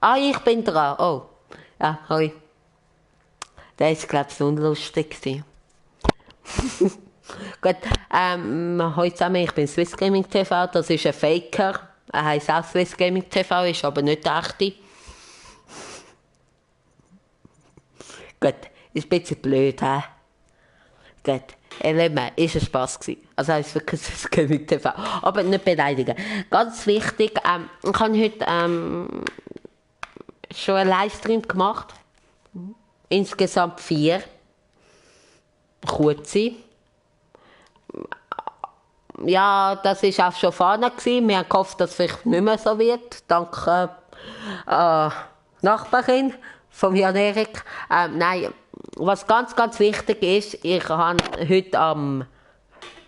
Ah, ich bin dran. Oh. Ja, hoi. Das war, glaube ich, so unlustig. Gut, hallo zusammen, ich bin Swiss Gaming TV, das ist ein Faker. Er heisst auch Swiss Gaming TV, ist aber nicht der echte. Gut, ist ein bisschen blöd, hä? Gut, ist ein Spass gewesen. Also es ist wirklich Swiss Gaming TV. Aber nicht beleidigen. Ganz wichtig, ich habe heute schon einen Livestream gemacht. Insgesamt 4. Kurze. Ja, das war auch schon vorne. Wir haben gehofft, dass es vielleicht nicht mehr so wird. Dank Nachbarin von Jan-Erik. Nein, was ganz, ganz wichtig ist, ich habe heute am,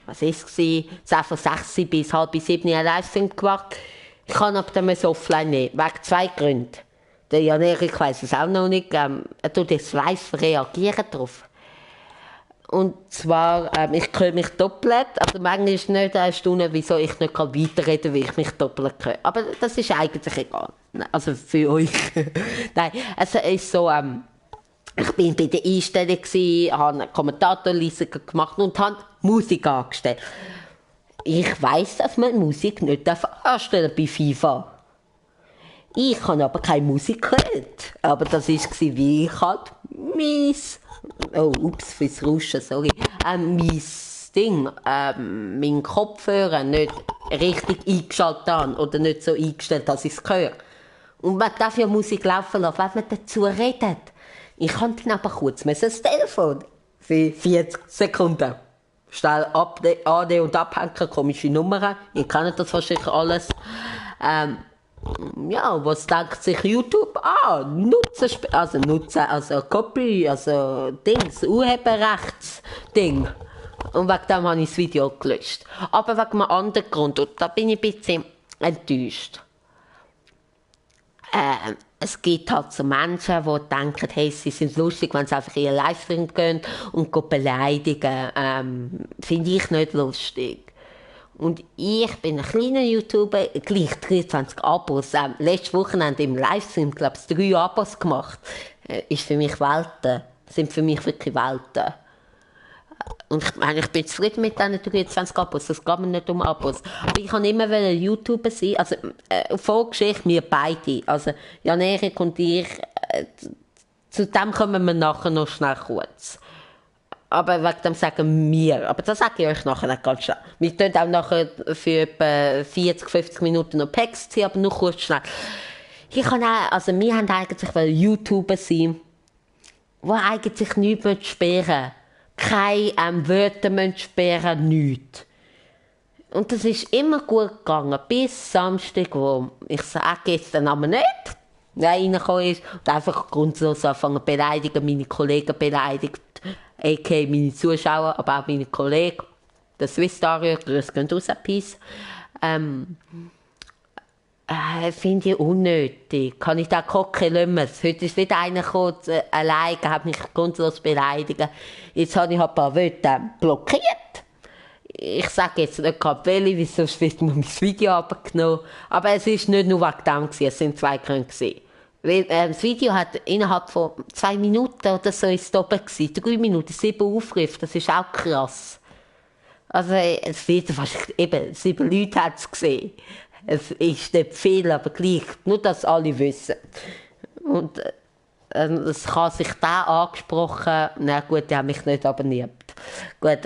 was ist es, 10 von 6 bis halb 7 einen Livestream gemacht. Ich kann aber dann offline nehmen, wegen 2 Gründen. Der Jan-Erik weiss es auch noch nicht. Er tut jetzt live reagieren darauf. Und zwar, ich höre mich doppelt. Also manchmal ist es nicht eine Stunde, wieso ich nicht weiterreden kann, weil ich mich doppelt höre. Aber das ist eigentlich egal. Also für euch. Nein, also es ist so, ich bin bei der Einstellung, habe eine Kommentatorliste gemacht und habe Musik angestellt. Ich weiss, dass man Musik nicht anstellen bei FIFA. Ich habe aber keine Musik gehört. Aber das war, wie ich halt fürs Rauschen, sorry. Mein Ding, mein Kopfhörer nicht richtig eingeschaltet habe oder nicht so eingestellt, dass ich es höre. Und man darf ja Musik laufen lassen, wenn man dazu redet. Ich kann dann aber kurz das Telefon für 40 Sekunden schnell AD und abhängen, komische Nummern. Ihr kennt das wahrscheinlich alles. Ja, was denkt sich YouTube? Also Copy, also Dings, Urheberrechtsding. Und wegen dem habe ich das Video gelöscht. Aber wegen einem anderen Grund, und da bin ich ein bisschen enttäuscht. Es gibt halt so Menschen, die denken, hey, sie sind lustig, wenn sie einfach in ihren Livestream gehen und beleidigen. Finde ich nicht lustig. Und ich bin ein kleiner YouTuber, gleich 23 Abos. Letztes Wochenende im Livestream, glaube ich, 3 Abos gemacht. Ist für mich Welten. Sind für mich wirklich Welten. Und ich bin zufrieden mit diesen 23 Abos. Es geht mir nicht um Abos. Aber ich wollte immer YouTuber sein. Also, Vorgeschichte, wir beide. Also, Jan-Erik und ich. Zu dem kommen wir nachher noch schnell kurz. Aber wegen dem sagen wir. Aber das sage ich euch nachher nicht ganz schnell. Wir tun auch nachher für etwa 40, 50 Minuten noch Packs ziehen, aber nur kurz schnell. Wir haben eigentlich YouTuber sein, die eigentlich nichts sperren. Keine Wörter sperren, nichts. Und das ist immer gut gegangen, bis Samstag, wo ich sage jetzt den Namen nicht, der reingekommen ist und einfach grundlos anfangen zu beleidigen, meine Kollegen beleidigt, a.k.a. meine Zuschauer, aber auch meine Kollegen, der Swiss-Dario, grüß gehen raus, Peace. Finde ich unnötig. Kann ich da gucken, Lümmes? Heute ist wieder einer gekommen, alleine, hat mich grundlos beleidigt. Jetzt habe ich ein paar Wörter blockiert. Ich sage jetzt nicht gerade welche, weil sonst wird mir mein Video abgenommen. Aber es war nicht nur wegen dem, es sind 2 Gründe. Weil, das Video hat innerhalb von 2 Minuten oder so ist es oben gewesen. 3 Minuten, 7 Aufrufe, das ist auch krass. Also, es wird fast, eben, 7 Leute haben es gesehen. Es ist nicht viel, aber gleich. Nur, dass alle wissen. Und es kann sich der angesprochen, na gut, die haben mich nicht abonniert. Gut,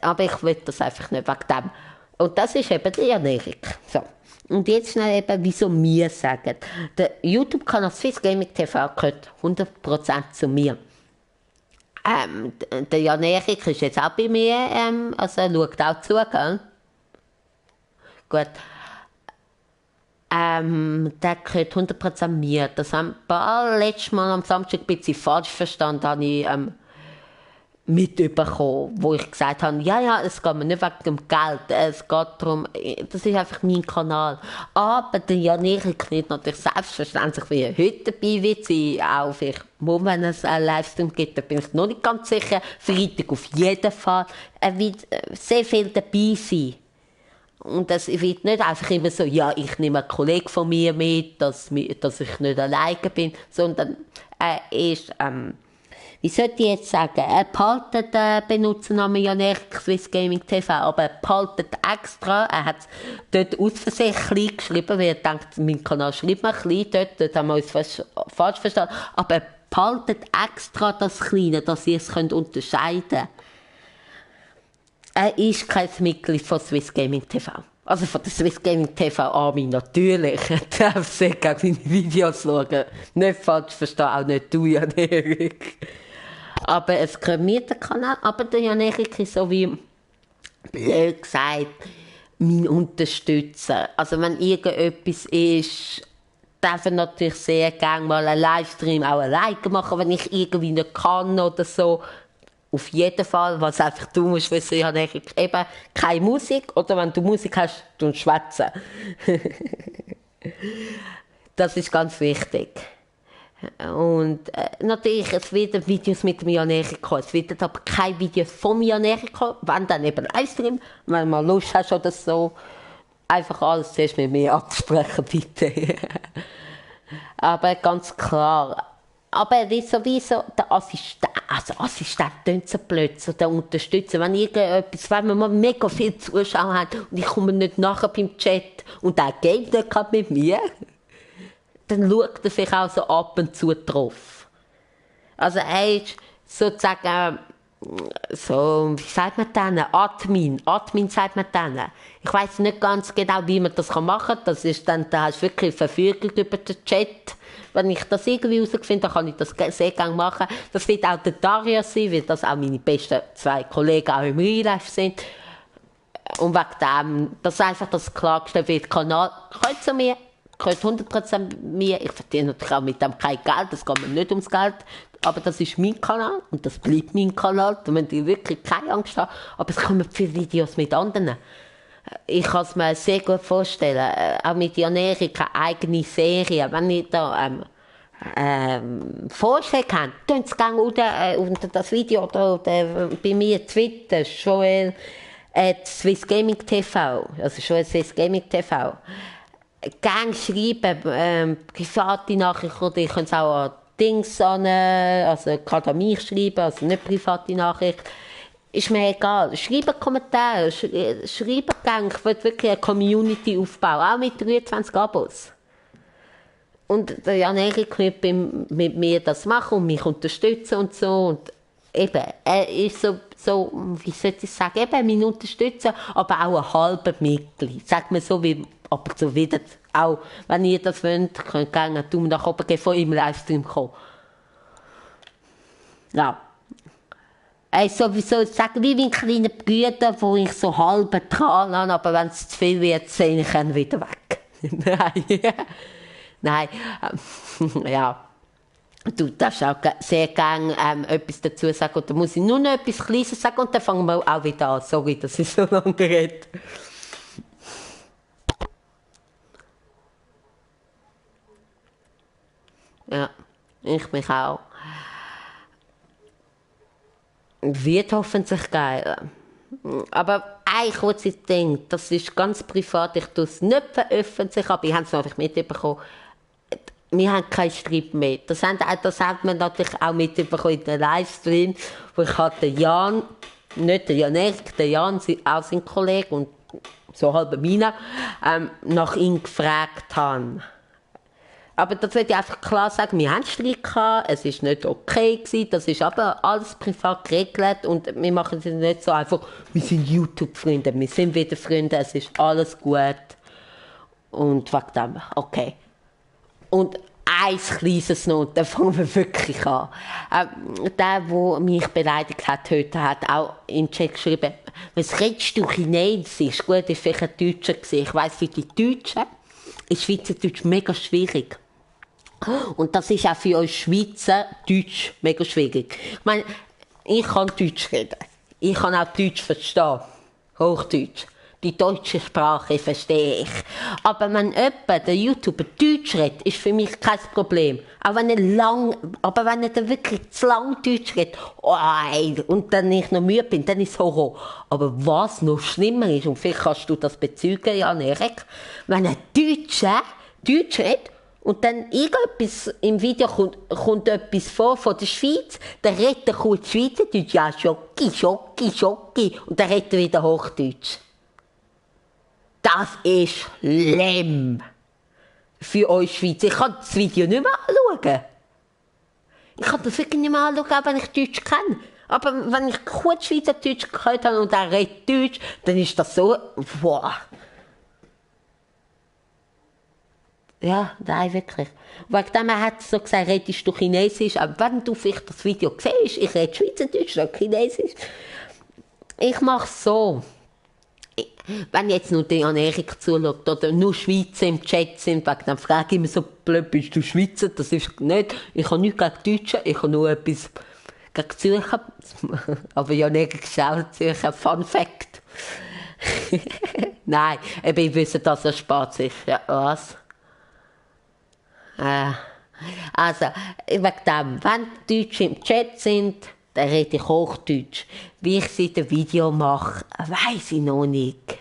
aber ich will das einfach nicht wegen dem. Und das ist eben der Jan-Erik. So. Und jetzt schnell eben, wieso wir sagen. Der YouTube-Kanal Swiss Gaming TV gehört 100% zu mir. Der Jan-Erik ist jetzt auch bei mir, also er schaut auch zu, gell? Gut. Der gehört 100% mir. Das haben wir letztes Mal am Samstag ein bisschen falsch verstanden, habe ich mitbekommen, wo ich gesagt habe, ja, es geht mir nicht wegen dem Geld, es geht darum, das ist einfach mein Kanal. Aber der Jan-Erik wird natürlich selbstverständlich, wie er heute dabei wird sein, auch vielleicht, wenn es einen Livestream gibt, da bin ich noch nicht ganz sicher, Freitag auf jeden Fall, er wird sehr viel dabei sein. Und das wird nicht einfach immer so, ja, ich nehme einen Kollegen von mir mit, dass ich nicht alleine bin, sondern er ist, wie sollte ich jetzt sagen, er behaltet den Benutzernamen Janerk Swiss Gaming TV, aber er behaltet extra, er hat es dort aus Versehen klein geschrieben, weil er denkt, mein Kanal schreibt man klein, dort haben wir uns falsch verstanden, aber er behaltet extra das Kleine, dass ihr es unterscheiden könnt. Er ist kein Mitglied von Swiss Gaming TV. Also von der Swiss Gaming TV Army natürlich. Er darf sehr gerne meine Videos schauen. Nicht falsch verstehen, auch nicht du, Jan-Erik. Aber es gehört mir der Kanal. Aber der Jan-Erik ist so wie, blöd gesagt, mein Unterstützer. Also wenn irgendetwas ist, darf er natürlich sehr gerne mal einen Livestream auch alleine machen, wenn ich irgendwie nicht kann oder so. Auf jeden Fall, was einfach du musst wissen, ja, eben keine Musik, oder wenn du Musik hast, dann schwätzen. Das ist ganz wichtig. Und natürlich, es werden Videos mit dem Jan-Erik kommen, es werden aber keine Videos vom Jan-Erik kommen, wenn dann eben Livestream, wenn du mal Lust hast oder so, einfach alles zuerst mit mir absprechen, bitte. Aber ganz klar, aber er ist sowieso der Assistent, also Assistent klingt so blöd, so der Unterstützer. Wenn wir mal mega viele Zuschauer haben und ich komme nicht nachher beim Chat und der geht nicht gerade mit mir, dann schaut er sich auch so ab und zu drauf. Also er ist sozusagen so, wie sagt man denen? Admin sagt man denen. Ich weiss nicht ganz genau, wie man das machen kann. Das ist dann, da hast du wirklich Verfügung über den Chat. Wenn ich das irgendwie herausfinde, dann kann ich das sehr gerne machen. Das wird auch der Daria sein, weil das auch meine besten 2 Kollegen auch im Real Life sind. Und wegen dem, dass einfach das klargestellt wird, Kanal gehört zu mir, gehört 100% mir. Ich verdiene natürlich auch mit dem kein Geld, das geht mir nicht ums Geld. Aber das ist mein Kanal und das bleibt mein Kanal. Da müsst ihr wirklich keine Angst haben. Aber es kommen viele Videos mit anderen. Ich kann es mir sehr gut vorstellen. Auch mit Jan-Erik eine eigene Serie. Wenn ihr da Vorschläge habt, könnt ihr gerne unter das Video oder bei mir Twitter, Joel Swiss Gaming TV, also Joel Swiss Gaming TV. Gerne schreiben, private Nachrichten, oder ihr könnt es auch an Dings also gerade an mich schreiben, also nicht private Nachricht. Ist mir egal. Schreibt Kommentare, schreibt gerne. Ich will wirklich eine Community aufbauen, auch mit 23 Abos. Und der Jan-Erik wird mit mir das machen und mich unterstützen und so. Und eben, er ist so, wie soll ich sagen, eben mein Unterstützer, aber auch ein halber Mitglied. Sagt man so, wie, aber so wieder auch, wenn ihr das wollt, könnt ihr gerne einen Daumen nach oben geben, von im Livestream kommen. Ja. Sowieso sagen, wie mein kleiner Bruder, wo ich so halb dran habe, aber wenn es zu viel wird, sehe ich ihn wieder weg. Nein. Nein. Ja. Du darfst auch sehr gerne etwas dazu sagen. Und dann muss ich nur noch etwas Kleines sagen und dann fangen wir auch wieder an. Sorry, dass ich so lange rede. Ja, ich mich auch. Wird hoffentlich geil. Aber ein kurzes Ding, das ist ganz privat, ich tue es nicht veröffentlichen, aber ich habe es einfach mitbekommen. Wir haben keinen Streit mehr. Das hat man natürlich auch mitbekommen in den Livestream, wo ich halt den Jan, nicht den Jan-Erik, den Jan, auch sein Kollege und so halb meiner, nach ihm gefragt habe. Aber das will ich einfach klar sagen, wir haben Streit gehabt, es war nicht okay gewesen, das ist aber alles privat geregelt und wir machen es nicht so einfach, wir sind YouTube-Freunde, wir sind wieder Freunde, es ist alles gut und wegen dem, okay. Und eins Kleines noch, und dann fangen wir wirklich an. Der mich beleidigt hat heute, hat auch im Chat geschrieben, was redest du Chinesisch? Gut, das war vielleicht ein Deutscher gewesen. Ich weiss, für die Deutschen ist Schweizerdeutsch mega schwierig. Und das ist auch für uns Schweizer Deutsch mega schwierig. Ich meine, ich kann Deutsch reden. Ich kann auch Deutsch verstehen. Hochdeutsch. die deutsche Sprache verstehe ich. Aber wenn jemand, der YouTuber, Deutsch redet, ist für mich kein Problem. Auch wenn aber wenn er dann wirklich zu lang Deutsch redet, oh, ey, und dann ich noch müde bin, dann ist es Horror. Aber was noch schlimmer ist, und vielleicht kannst du das bezeugen, Jan Erik, wenn ein Deutscher Deutsch redet, und dann irgendetwas im Video kommt etwas vor von der Schweiz, dann redet er kurz Schweizerdeutsch, ja, Schocki, Schocki, Schocki, und dann redet er wieder Hochdeutsch. Das ist schlimm für euch Schweizer. Ich kann das Video nicht mehr anschauen. Ich kann das wirklich nicht mehr anschauen, auch wenn ich Deutsch kenne. Aber wenn ich kurz Schweizerdeutsch gehört habe und er redet Deutsch, dann ist das so, wow. Ja, nein, wirklich. Wegen dem hat es so gesagt, redest du Chinesisch, aber wenn du vielleicht das Video siehst, ich rede Schweizerdeutsch oder Chinesisch, ich mache es so. Wenn jetzt nur die Jan-Erik zuschaut oder nur Schweizer im Chat sind, wegen dem frage ich immer so blöd, bist du Schweizer? Das ist nicht, ich habe nichts gegen Deutsche, ich habe nur etwas gegen Zürcher. Aber Jan-Erik ist auch Zürcher, Fun Fact. Nein, eben, ich wüsste, dass er Spaß ist. Ja, was? Also, wegen dem, wenn die Deutschen im Chat sind, dann rede ich Hochdeutsch. Wie ich sie in dem Video mache, weiss ich noch nicht.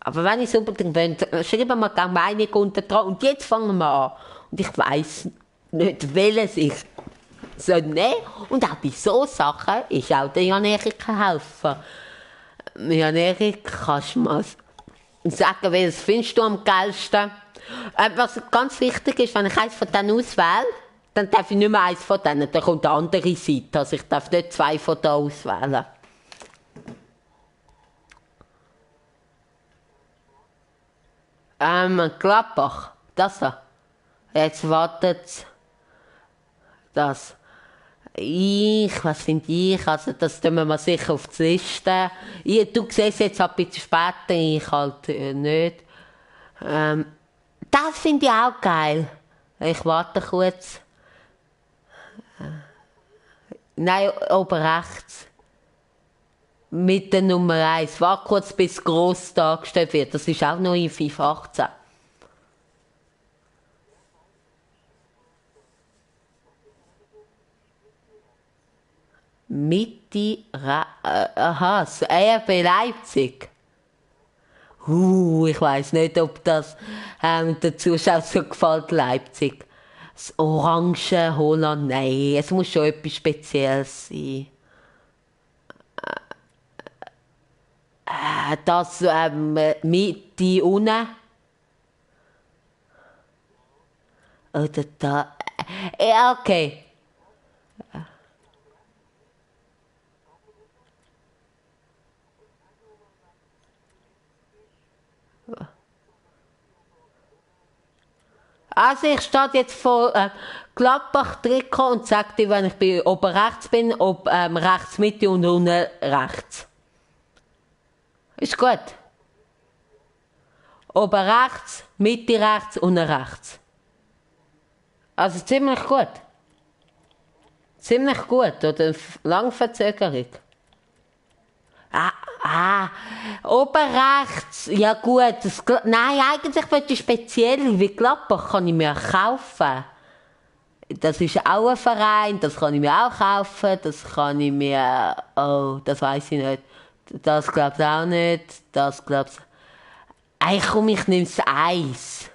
Aber wenn ich es unbedingt will, schreiben wir gerne Meinung unter dran. Und jetzt fangen wir an. Und ich weiss nicht, welches ich soll nehmen. Und auch bei so Sachen ist auch der Jan-Erik helfen. Jan-Erik, kannst du mal sagen, welches findest du am geilsten? Was ganz wichtig ist, wenn ich eins von denen auswähle, dann darf ich nicht mehr eins von denen, dann kommt eine andere Seite. Also ich darf nicht zwei von denen auswählen. Gladbach, das da. Jetzt wartet das. Was finde ich? Also das tun wir mal sicher auf die Liste. Du siehst jetzt ein bisschen später, ich halt nicht. Das finde ich auch geil. Ich warte kurz. Nein, oben rechts. Mit der Nummer 1. Warte kurz, bis gross dargestellt wird. Das ist auch noch in 518. Mitte, aha, das RB Leipzig. Ich weiss nicht, ob das den Zuschauern so gefällt, Leipzig. Das Orange Holland, nein, es muss schon etwas Spezielles sein. Das Mitte unten. Oder da. Ja, okay. Also ich stehe jetzt vor Gladbach-Trikot und sage dir, wenn ich bei oben rechts bin, ob rechts Mitte und unten rechts. Ist gut? Oben rechts, Mitte rechts, unten rechts. Also ziemlich gut. Ziemlich gut, oder Langverzögerung. Oben rechts. Ja gut, nein, eigentlich wollte ich speziell, wie Gladbach kann ich mir kaufen. Das ist auch ein Verein, das kann ich mir auch kaufen, das kann ich mir, oh, das weiß ich nicht. Das glaub's auch nicht, das glaub's. Komm, ich nehm's Eis.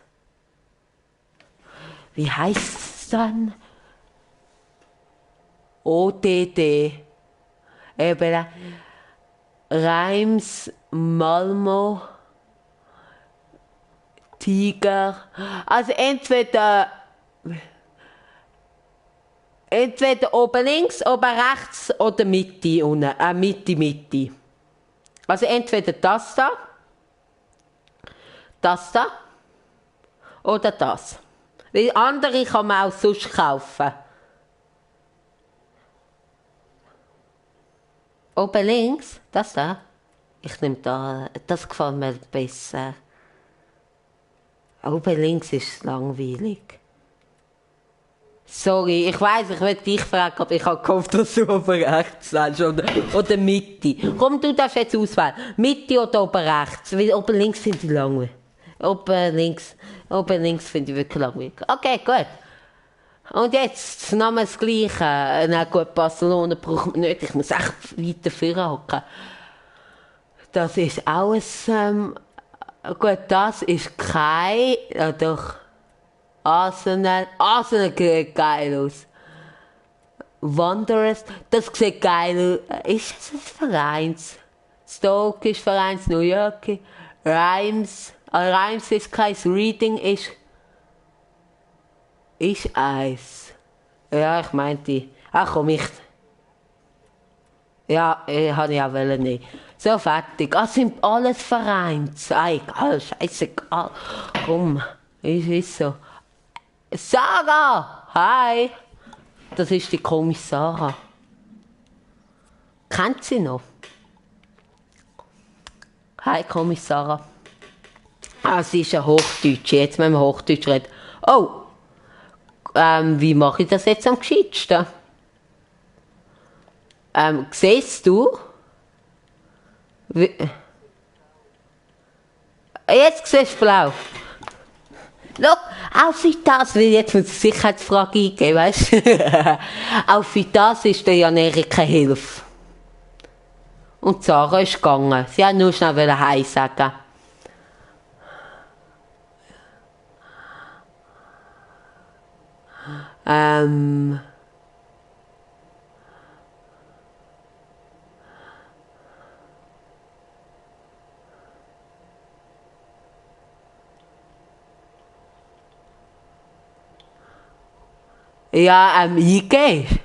Wie heisst's dann? ODD. Eben, Reims, Malmo, Tiger. Also entweder oben links, oben rechts oder Mitte unten. Mitte. Also entweder das da oder das. Weil andere kann man auch sonst kaufen. Oben links, das da. Ich nehme da, das gefällt mir besser. Oben links ist es langweilig. Sorry, ich weiss, ich will dich fragen, aber ich habe gehofft, dass du oben rechts sagst. Oder Mitte. Komm, du darfst jetzt auswählen. Mitte oder oben rechts. Weil oben links finde ich langweilig. Oben links finde ich wirklich langweilig. Okay, gut. Und jetzt nochmal das Gleiche. Na gut, Barcelona braucht man nicht. Ich muss echt weiter vorne hocken. Das ist auch ein... gut, das ist kein... Ja, doch... Arsenal sieht geil aus. Wanderers, das sieht geil aus. Ist das ein Vereins? Stoke ist Vereins, New York. Rhymes ist keins, Reading ist eins. Ja, ich meinte, ach komm, ja, habe ich auch wollen nicht. So, fertig. Das sind alles Vereins. Egal, scheißegal. Komm, ist so. Sarah! Hi! Das ist die Kommissarin. Kennt sie noch? Hi, Kommissarin. Ah, sie ist ja Hochdeutsche. Jetzt müssen wir Hochdeutsch reden. Oh! Wie mache ich das jetzt am gescheitsten? Siehst du? Jetzt siehst du blau. Schau, auch für das will ich jetzt eine Sicherheitsfrage eingeben, weißt du? Auch für das ist der Jan-Erik keine Hilfe. Und Sarah ist gegangen. Sie hat nur schnell Hi sagen. Ja, eingeben.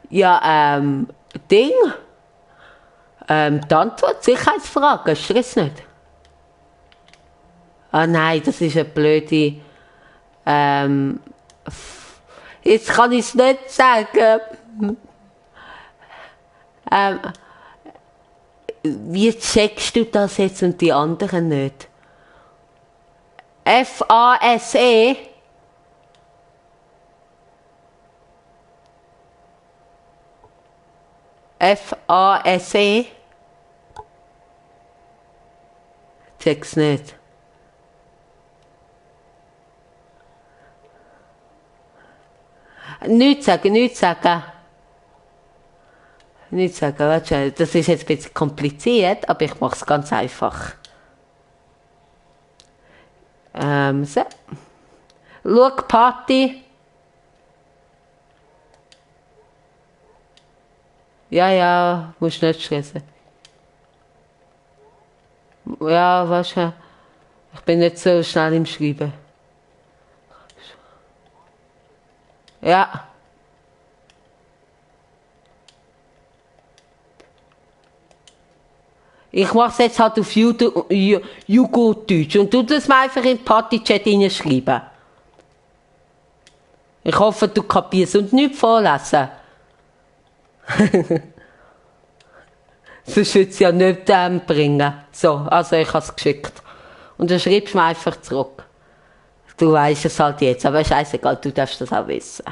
Ja, Ding. Die Antwort, Sicherheitsfrage, ist das nicht? Ah nein, das ist eine blöde. Jetzt kann ich es nicht sagen. Wie checkst du das jetzt und die anderen nicht? FASE? FASE? Check's nicht. Nichts sagen, nichts sagen. Nichts sagen, warte, das ist jetzt ein bisschen kompliziert, aber ich mache es ganz einfach. So. Schau, Party. Ja, musst nicht schließen. Ja, weißt du, ich bin nicht so schnell im Schreiben. Ja. Ich mach's jetzt halt auf Jugo-Deutsch und tu das mal einfach in den Party-Chat hineinschreiben. Ich hoffe, du kapierst und nichts vorlesen. Sonst würde es ja nicht bringen. So, also ich habe es geschickt. Und dann schreibst du mir einfach zurück. Du weißt es halt jetzt, aber scheißegal, du darfst das auch wissen.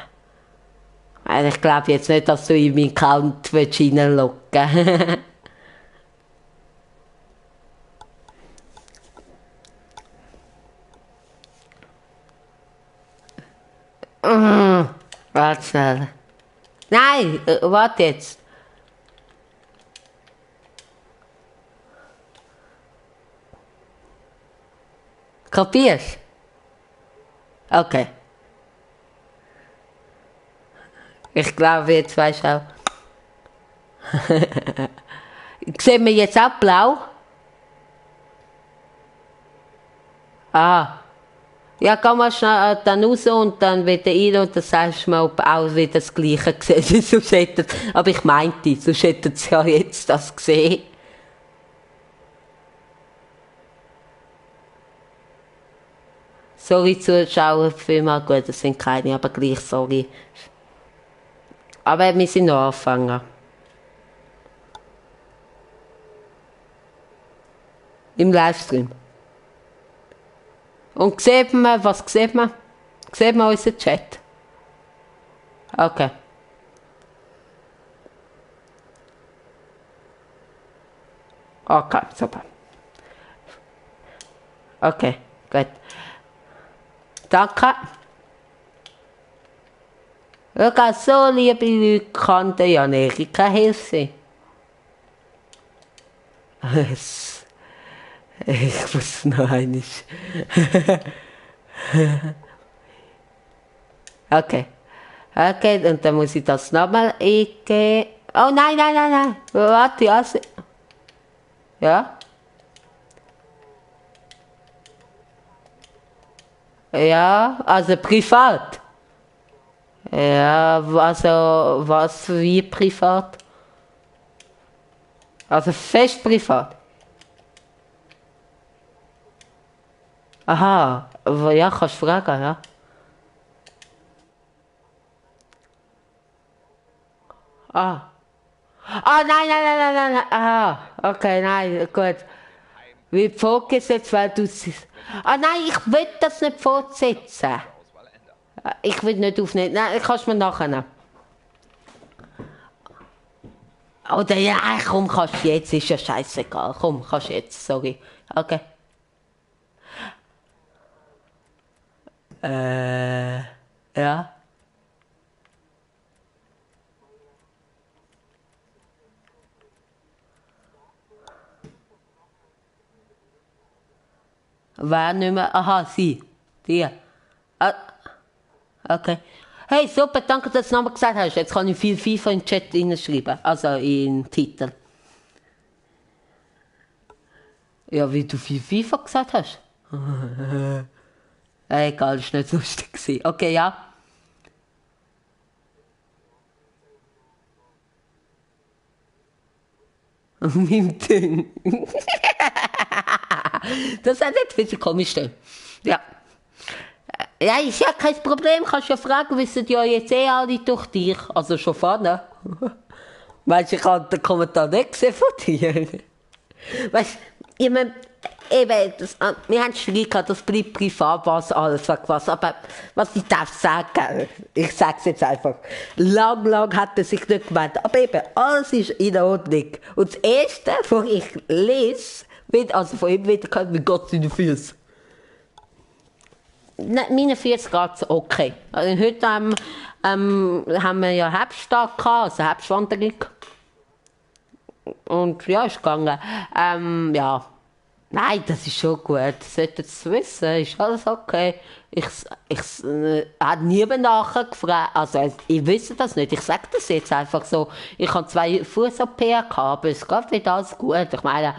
Weil ich glaube jetzt nicht, dass du in meinen Account reinlocken willst. Warte schnell. Nein, warte jetzt. Kapierst? Okay. Ich glaube, jetzt weisst du auch. Sehen wir jetzt auch blau? Ah. Ja, geh mal schnell dann raus und dann wieder rein und dann sagst du mir, ob auch wieder das Gleiche gesehen ist. Aber ich meinte, sonst hätten sie ja jetzt das gesehen. Sorry, Zuschauer, vielmal gut, das sind keine, aber gleich sorry. Aber wir sind noch Anfänger. Im Livestream. Und sieht man, was sieht man? Sieht man unseren Chat? Okay. Okay, super. Okay, gut. Danke. Schau, so liebe Leute kann der Jan Erik keine Hilfe sein. Ich muss noch einmal. Okay. Okay, und dann muss ich das nochmal eingeben. Oh nein, nein, nein, nein. Warte, also. Ja? Ja, also privat. Ja, also was wie privat? Also fest privat. Aha, ja, kannst du fragen, ja. Ah. Ah, nein, nein, nein, nein, nein, nein. Ah, okay, nein, gut. Wie vorgesetzt, weil du es. Ah, nein, ich will das nicht fortsetzen. Ich will nicht aufnehmen. Nein, kannst du mir nachher. Oder ja, komm, kannst du jetzt, ist ja scheißegal. Komm, kannst du jetzt, sorry. Okay. Ja. Wer nicht mehr? Aha, sie. Die. Ah, okay. Hey, super, danke, dass du es nochmal gesagt hast. Jetzt kann ich viel FIFA in den Chat hineinschreiben. Also in den Titel. Ja, wie du viel FIFA gesagt hast. Egal, ist nicht lustig gewesen. Okay, ja. Mein Ding. Das hat nicht viel komisch stehen. Ja. Ja, ist ja kein Problem, kannst ja fragen, wissen ja jetzt eh alle durch dich. Also schon vorne. Weißt du, ich habe den Kommentar nicht gesehen von dir. Weißt du, ich mein, eben, wir haben Streit gehabt, das bleibt privat, was alles, was. Aber was ich darf sagen, ich sage es jetzt einfach. Lang hat er sich nicht gemeint. Aber eben, alles ist in Ordnung. Und das Erste, was ich lese, also von ihm wieder gehört, wie Gott seine Füße. Meine Füße geht okay. Also heute haben wir ja Herbsttag gehabt, also Herbstwanderung. Und ja, ist gegangen. Ja. Nein, das ist schon gut. Das solltet ihr wissen. Ist alles okay. Hat niemand nachgefragt. Also, ich wüsste das nicht. Ich sage das jetzt einfach so. Ich habe 2 Fuß-OP gehabt, aber es geht wieder alles gut. Ich meine,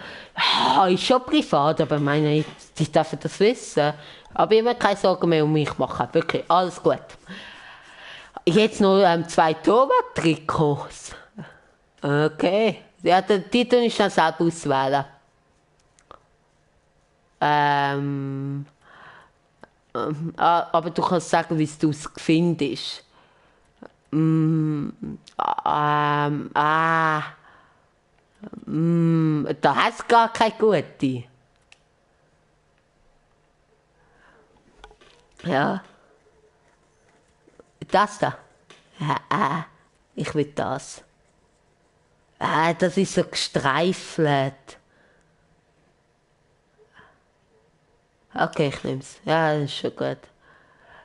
ist schon privat, aber ich meine, die dürfen das wissen. Aber ich will keine Sorgen mehr um mich machen. Wirklich, alles gut. Jetzt noch 2 Torwart-Trikots. Okay. Ja, die tue ich dann selber auswählen. Aber du kannst sagen, wie du es findest. Da hast du gar keine gute. Ja. Das da. Ich will das. Das ist so gestreifelt. Okay, ich nehm's. Ja, das ist schon gut.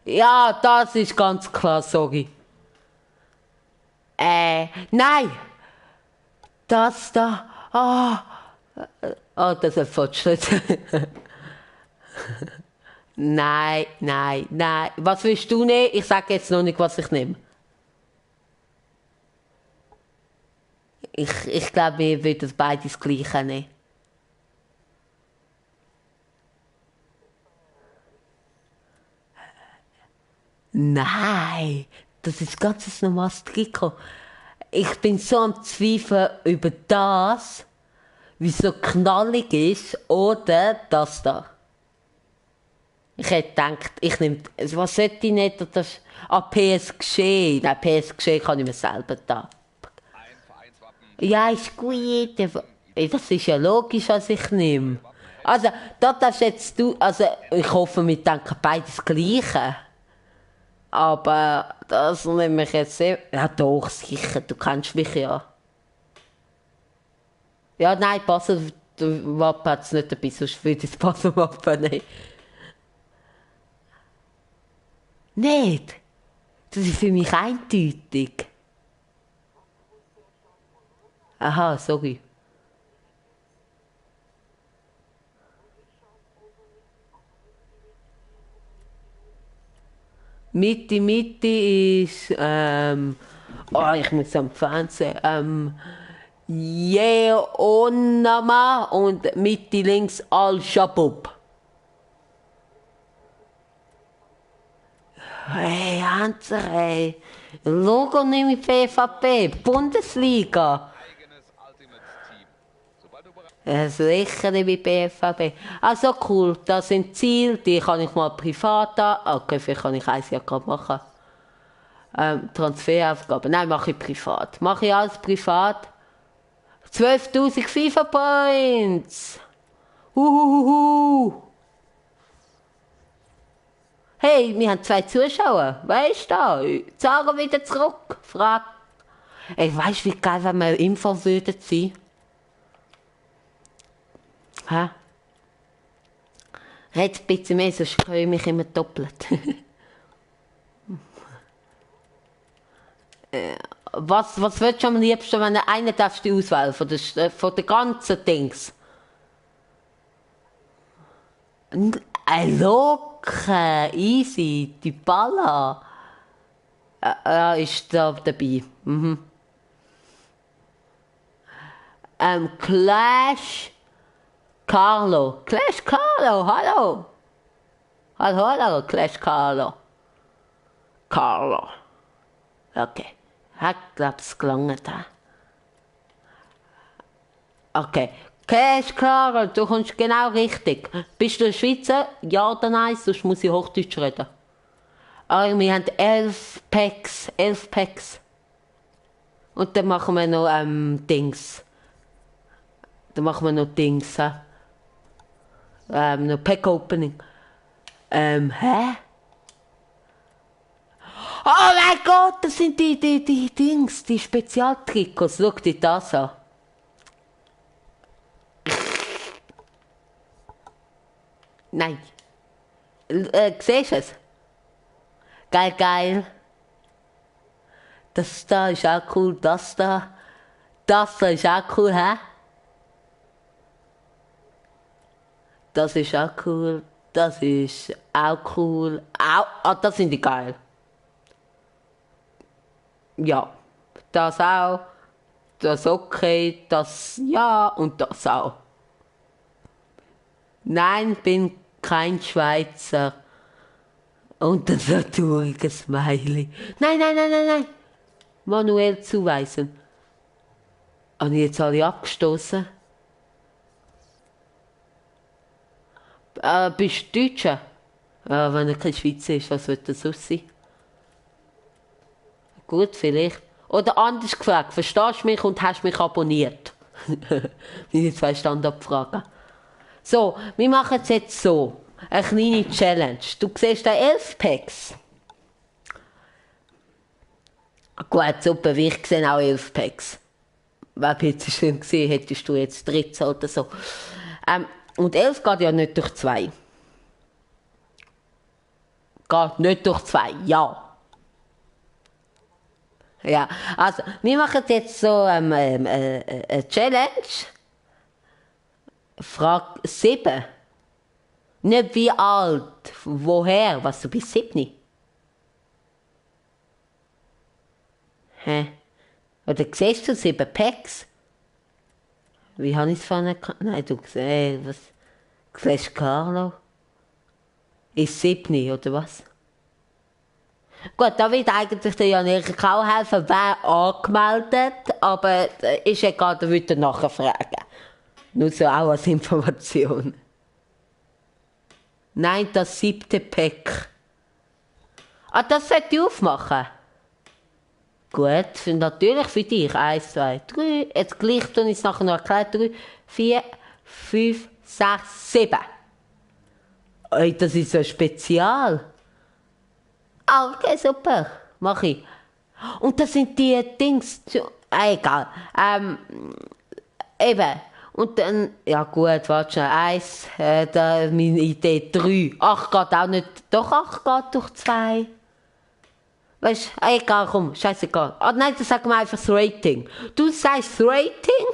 Ja, das ist ganz klar, sorry. Nein! Das da. Oh, das ist ein Fortschritt. Nein. Was willst du nehmen? Ich sage jetzt noch nicht, was ich nehme. Ich glaube, wir würden beide das Gleiche nehmen. Nein, das ist ganz ein normales Trikot. Ich bin so am Zweifeln über das, wie es so knallig ist, oder das da. Ich hätte gedacht, ich nehme, was sollte ich nicht, das, PSG. Nein, PSG kann ich mir selber da. Ja, ist gut. Das ist ja logisch, was ich nehme. Also, das darfst jetzt du, also ich hoffe, wir denken beides das Gleiche. Aber das nehme ich jetzt sehr. Ja, doch, sicher, du kennst mich ja. Ja, nein, Basel, der Wappen hat es nicht dabei, sonst würde ich das Basel-Wappen nehmen. Nicht? Das ist für mich eindeutig. Aha, sorry. Mitte ist, oh, ich muss am Fernsehen, Yeonama und Mitte links Al-Shabaab. Hey, Hanser, hey. Logo nehme ich PvP, Bundesliga. Das lächere bei BFAB. Also cool, das sind Ziele, die kann ich mal privat an. Okay, vielleicht kann ich eins ja gerade machen. Transferaufgaben. Nein, mache ich privat. Mache ich alles privat. 12.000 FIFA Points. Huhuhuhu. Hey, wir haben 2 Zuschauer. Weißt du? Zara wieder zurück. Frag. Ey, weißt du, wie geil, wenn wir Info würden sein? Hä? Jetzt ein bisschen mehr, sonst höre ich mich immer doppelt. Was würdest du am liebsten, wenn du einen darfst du auswählen von den ganzen Dings? Locker, easy, die Balla. Ist da dabei. Mhm. Clash Carlo. Clash Carlo, hallo. Hallo, hallo, Clash Carlo. Carlo. Okay. Hat, glaub's, gelangt, ha? Okay. Clash Carlo, du kommst genau richtig. Bist du ein Schweizer? Ja oder nein? Sonst muss ich Hochdeutsch reden. Aber wir haben 11 Packs. 11 Packs. Und dann machen wir noch Dings. Dann machen wir noch Dings, ha? Noch Pack Opening. Hä? Oh mein Gott, das sind die Dings, die Spezialtrikots. Schau dir das an. Nein. Siehst du es? Geil, geil. Das da ist auch cool, das da. Das da ist auch cool, hä? Das ist auch cool. Das ist auch cool. Das sind die geil. Ja. Das auch. Das okay. Das ja. Und das auch. Nein, bin kein Schweizer. Und das traurige Smiley. Nein, nein, nein, nein, nein. Manuell zuweisen. Habe ich jetzt alle abgestoßen? Bist du Deutscher? Wenn er kein Schweizer ist, was wird das sonst sein? Gut, vielleicht. Oder anders gefragt, verstehst du mich und hast mich abonniert? Meine 2 Standardfragen. So, wir machen es jetzt so. Eine kleine Challenge. Du siehst da 11 Packs. Gut, super, wie ich sehe auch 11 Packs. Wäre jetzt schön gesehen, hättest du jetzt 13 oder so. Und 11 geht ja nicht durch 2. Geht nicht durch 2, ja. Ja, also, wir machen jetzt so eine Challenge. Frage 7. Nicht wie alt, woher, was du bist 7. Hä? Oder siehst du 7 Packs? Wie habe ich es vorhin gehabt? Nein, du siehst, was? Siehst Carlo? Ist 7, oder was? Gut, da wird eigentlich der Jan Erik auch helfen, wer angemeldet, aber ist egal, da würde er nachher fragen. Nur so auch als Information. Nein, das 7. Pack. Das sollte ich aufmachen. Gut, natürlich für dich. 1, 2, 3. Jetzt gleich tue ich es nachher noch erklären. 3, 4, 5, 6, 7. Ey, das ist so spezial. Okay, super. Mach ich. Und das sind die Dings. Egal. Eben. Und dann, ja gut, warte schnell. 1, meine Idee 3. 8 geht auch nicht. Doch, 8 geht durch 2. Weißt du, egal, komm, scheißegal. Ah, nein, dann sagen wir einfach das Rating. Du sagst das Rating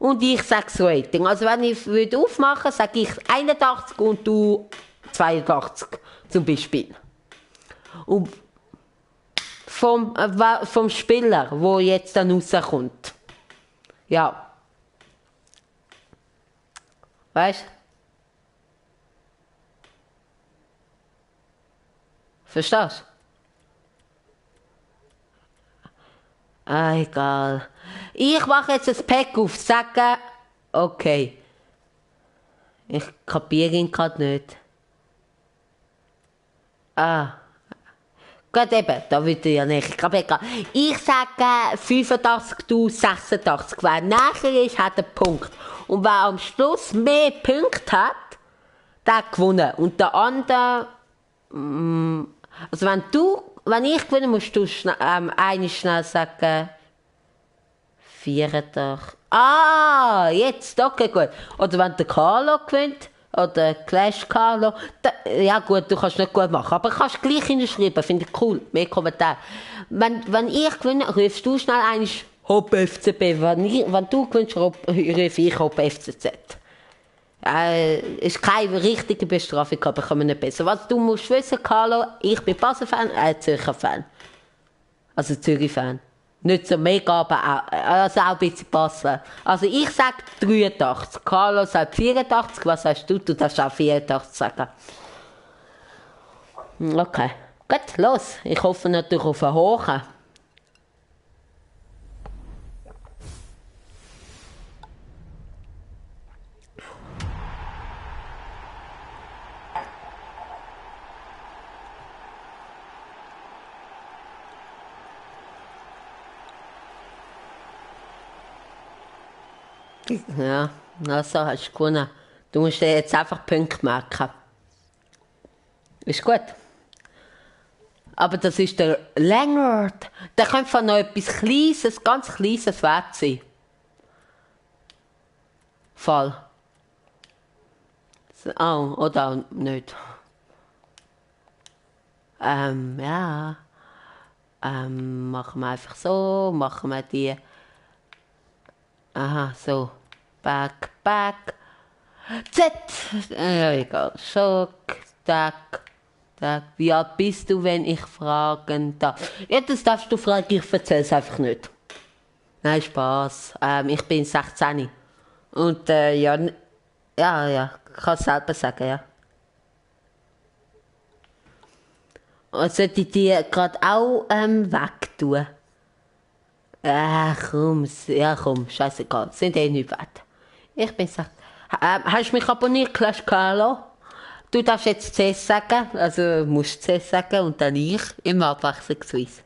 und ich sage das Rating. Also wenn ich würde aufmachen, sage ich 81 und du 82 zum Beispiel. Und vom Spieler, der jetzt dann rauskommt. Ja. Weißt du? Verstehst du? Ah, egal. Ich mache jetzt ein Pack auf, sage, okay. Ich kapiere ihn gerade nicht. Ah. Gut eben, da würde ich ja nicht. Ich glaube, egal. Ich sage 85, du 86. Wer näher ist, hat einen Punkt. Und wer am Schluss mehr Punkte hat, der hat gewonnen. Und der andere, also wenn ich gewinne, musst du eine schnell sagen, 84. Ah, jetzt, okay, gut. Oder wenn der Carlo gewinnt, oder Clash Carlo, ja gut, du kannst nicht gut machen, aber du kannst gleich hinschreiben, finde ich cool, mehr Kommentare. Wenn ich gewinne, rufst du schnell einmal Hop FCB, wenn du gewinnst, rufe ich Hop FCZ. Ist keine richtige Bestrafung, aber kann man nicht besser. Was du musst wissen, Carlo, ich bin Basel-Fan, Zürcher-Fan. Also Zürich-Fan. Nicht so mega, aber auch, also auch ein bisschen Basel. Also ich sage 83, Carlo sagt 84, was sagst du? Du darfst auch 84 sagen. Okay, gut, los. Ich hoffe natürlich auf einen hohen. Ja, also hast du gewonnen. Du musst dir jetzt einfach Punkte merken. Ist gut. Aber das ist der Längert. Der könnte von noch etwas Kleines, ganz Kleines wert sein. Fall. Oh, oder auch nicht. Ja. Machen wir einfach so, machen wir die. Aha, so. Back. Z. Ja, egal. Schock, Tag. Wie alt bist du, wenn ich fragen darf? Ja, das darfst du fragen, ich erzähl's einfach nicht. Nein, Spaß. Ich bin 16. Und ja, ich kann es selber sagen, ja. Und sollte ich die gerade auch wegtun? Komm, scheißegal, sind eh nicht wert. Ich bin 16. Hast du mich abonniert, Clash Carlo? Du darfst jetzt CS sagen, also musst CS sagen und dann ich, immer abwechslungsweise.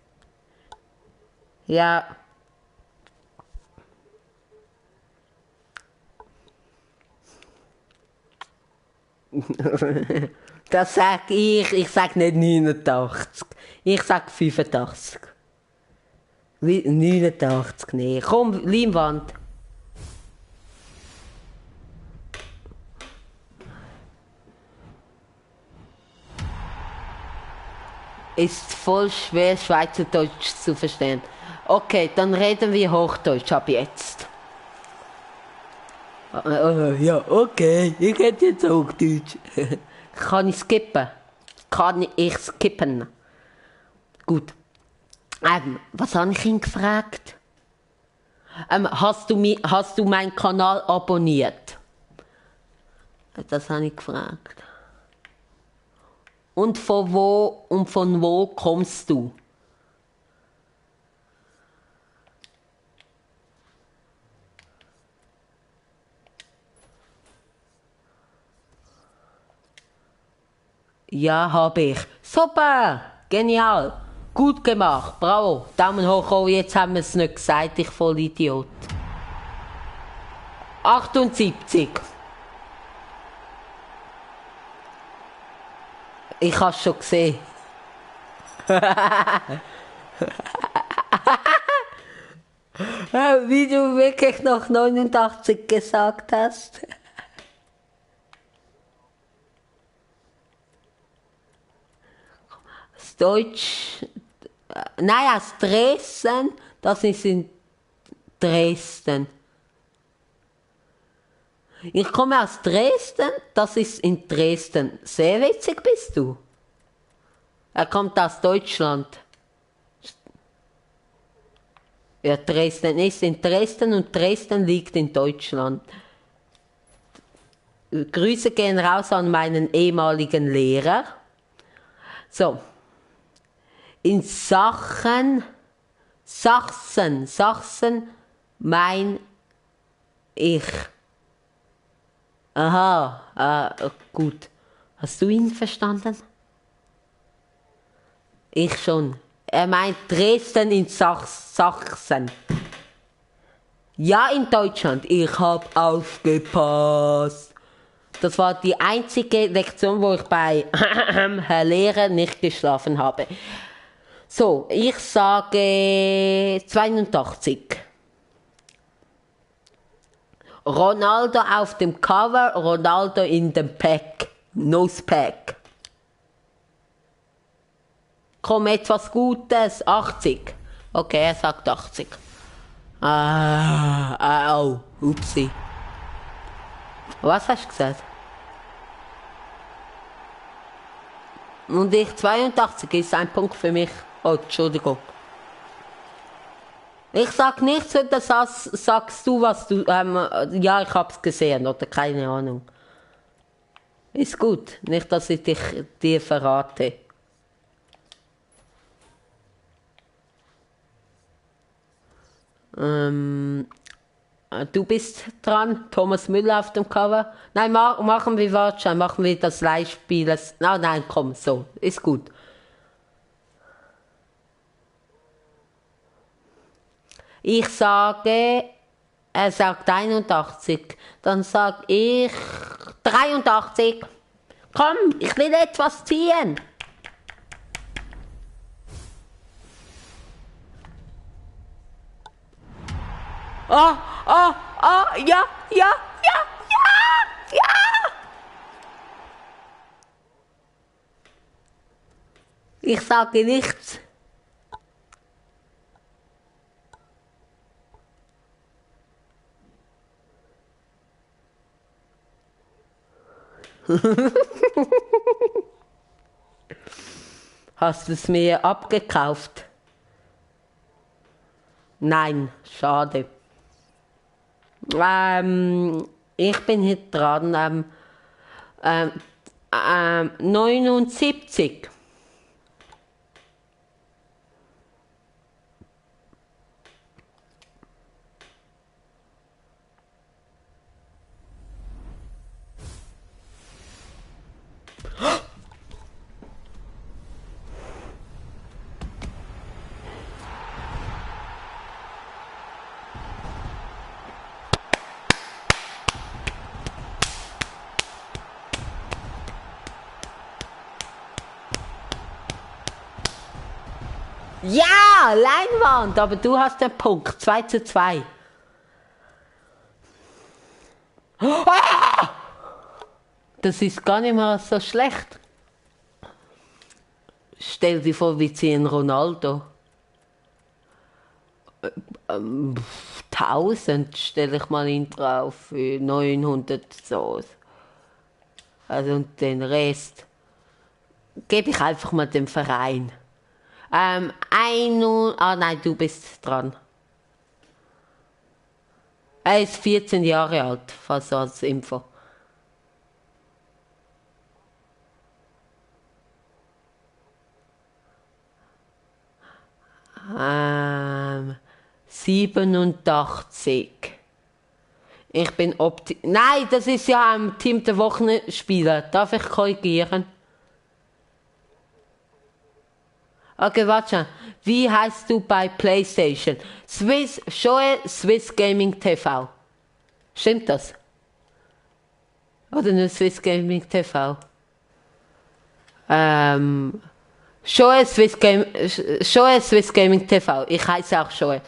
Ja. Das sag ich sag nicht 89. Ich sag 85. 89, nee. Komm, Leinwand. Ist voll schwer, Schweizerdeutsch zu verstehen. Okay, dann reden wir Hochdeutsch ab jetzt. Ja, okay, ich rede jetzt Hochdeutsch. Kann ich skippen? Kann ich skippen? Gut. Was habe ich ihn gefragt? Hast du meinen Kanal abonniert? Das habe ich gefragt. Und von wo kommst du? Ja, habe ich. Super! Genial! Gut gemacht, bravo! Daumen hoch, oh, jetzt haben wir es nicht gesagt, ich Vollidiot. 78. Ich habe es schon gesehen. Wie du wirklich noch 89 gesagt hast. Das Deutsch. Nein, aus Dresden. Das ist in Dresden. Ich komme aus Dresden. Das ist in Dresden. Sehr witzig bist du. Er kommt aus Deutschland. Ja, Dresden ist in Dresden und Dresden liegt in Deutschland. Grüße gehen raus an meinen ehemaligen Lehrer. So. In Sachsen mein ich. Aha, gut. Hast du ihn verstanden? Ich schon. Er meint Dresden in Sachsen. Ja, in Deutschland. Ich hab aufgepasst. Das war die einzige Lektion, wo ich bei Herr Lehrer nicht geschlafen habe. So, ich sage 82. Ronaldo auf dem Cover, Ronaldo in dem Pack. Nose Pack. Komm, etwas Gutes. 80. Okay, er sagt 80. Upsi. Was hast du gesagt? Und ich 82 ist ein Punkt für mich. Oh, Entschuldigung. Ich sag nichts, das sagst du, was du, ja, ich hab's gesehen, oder keine Ahnung. Ist gut, nicht, dass ich dir verrate. Du bist dran, Thomas Müller auf dem Cover. Nein, machen wir Wartschein, machen wir das Leihspiel. Nein, komm, so, ist gut. Ich sage, er sagt 81, dann sag ich 83. Komm, ich will etwas ziehen. Oh, ja. Ich sage nichts. Hast du es mir abgekauft? Nein, schade. Ich bin hier dran. 79. Ja, Leinwand, aber du hast den Punkt. 2:2. Das ist gar nicht mal so schlecht. Stell dir vor, wir ziehen Ronaldo. 1000 stelle ich mal ihn drauf für 900 so. Also und den Rest gebe ich einfach mal dem Verein. Nein, du bist dran. Er ist 14 Jahre alt, fast als Info. 87. Ich bin Nein, das ist ja ein Team der Wochenspieler. Darf ich korrigieren? Okay, warte. Wie heißt du bei PlayStation? Swiss Gaming TV. Stimmt das? Oder nur Swiss Gaming TV? Ähm, Joel Swiss Gaming TV. Ich heiße auch Joel.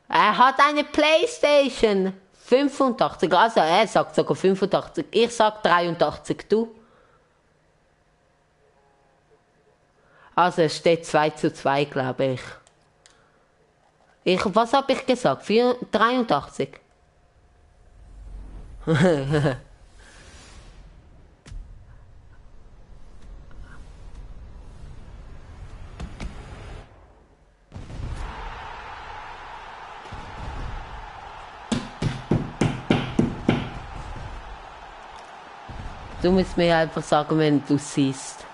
Er hat eine Playstation. 85. Also er sagt sogar 85. Ich sag 83. Du? Also es steht 2:2, glaube ich. Was habe ich gesagt? 83. Du musst mir einfach sagen, wenn du siehst.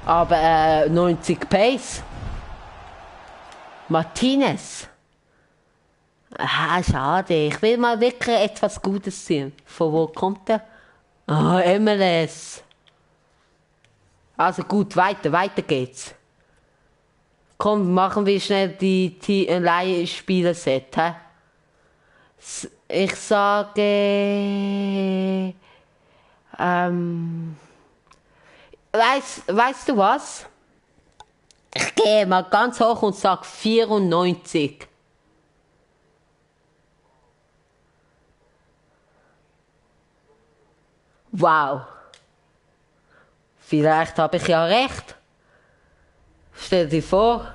Aber 90 Pace. Martinez. Ah, schade. Ich will mal wirklich etwas Gutes sehen. Von wo kommt der? Ah, MLS. Also gut, weiter geht's. Komm, machen wir schnell die Leihspieler-Set, hä? Ich sage, weißt du was? Ich gehe mal ganz hoch und sag 94. Wow. Vielleicht habe ich ja recht. Stell dir vor.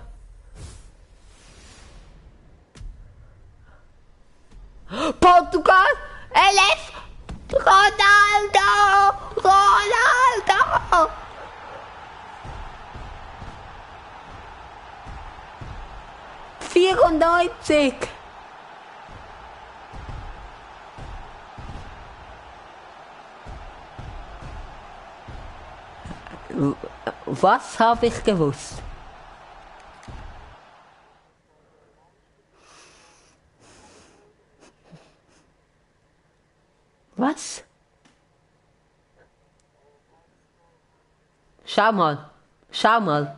Portugal, LF, Ronaldo. 94. Was habe ich gewusst? Was? Schau mal. Schau mal.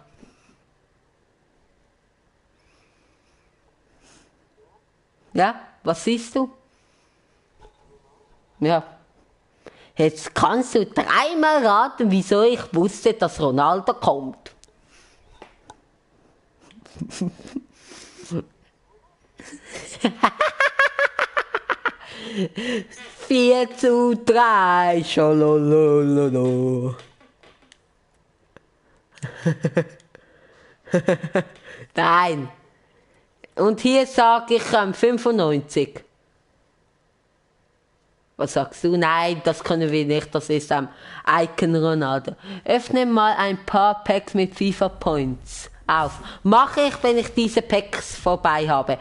Ja, was siehst du? Ja. Jetzt kannst du dreimal raten, wieso ich wusste, dass Ronaldo kommt. 4:3. Scholololo. Nein. Und hier sage ich 95. Was sagst du? Nein, das können wir nicht. Das ist Icon Ronaldo. Öffne mal ein paar Packs mit FIFA Points auf. Mache ich, wenn ich diese Packs vorbei habe.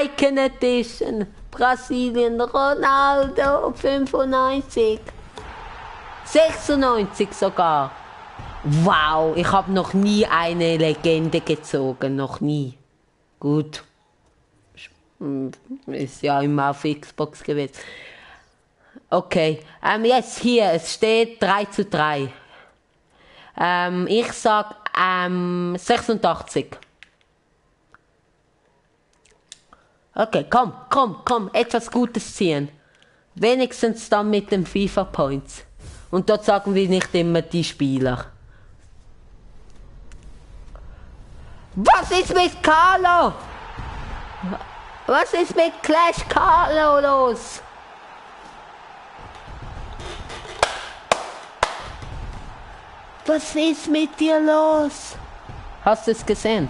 Icon Edition. Brasilien Ronaldo 95. 96 sogar. Wow, ich habe noch nie eine Legende gezogen. Noch nie. Gut. Ist ja immer auf Xbox gewesen. Okay, jetzt hier, es steht 3:3. Ich sag 86. Okay, komm, etwas Gutes ziehen. Wenigstens dann mit den FIFA Points. Und dort sagen wir nicht immer die Spieler. Was ist mit Carlo? Was ist mit Clash Carlo los? Was ist mit dir los? Hast du es gesehen?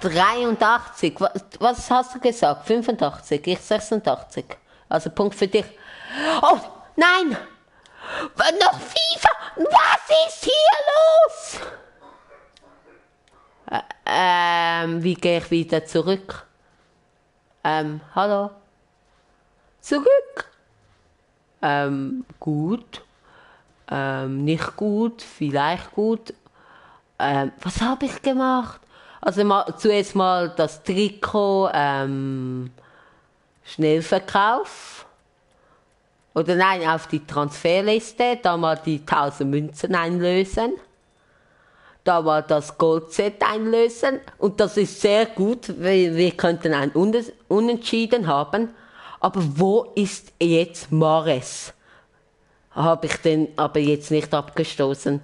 83. Was hast du gesagt? 85. Ich 86. Also Punkt für dich. Oh, nein! Noch FIFA! Was ist hier los? Wie gehe ich wieder zurück? Hallo? Zurück? Gut. Nicht gut, vielleicht gut. Was habe ich gemacht? Also zuerst mal das Trikot Schnellverkauf. Oder nein, auf die Transferliste, da mal die 1000 Münzen einlösen. Da mal das Goldset einlösen. Und das ist sehr gut, weil wir könnten ein Unentschieden haben. Aber wo ist jetzt Mahrez? Habe ich den aber jetzt nicht abgestoßen.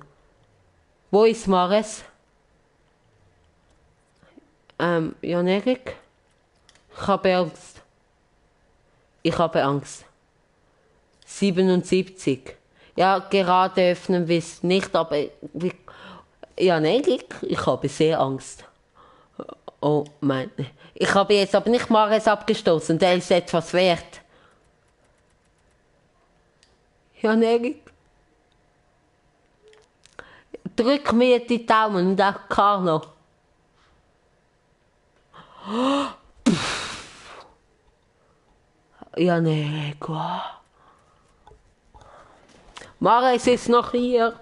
Wo ist Mares? Jan Erik? Ich habe Angst. Ich habe Angst. 77. Ja, gerade öffnen wir es nicht, aber Jan Erik, ich habe sehr Angst. Oh mein. Ich habe jetzt aber nicht Mares abgestoßen, der ist etwas wert. Jan Erik? Drück mir die Daumen und auch Carlo. Jan Erik, wow. Mares ist noch hier.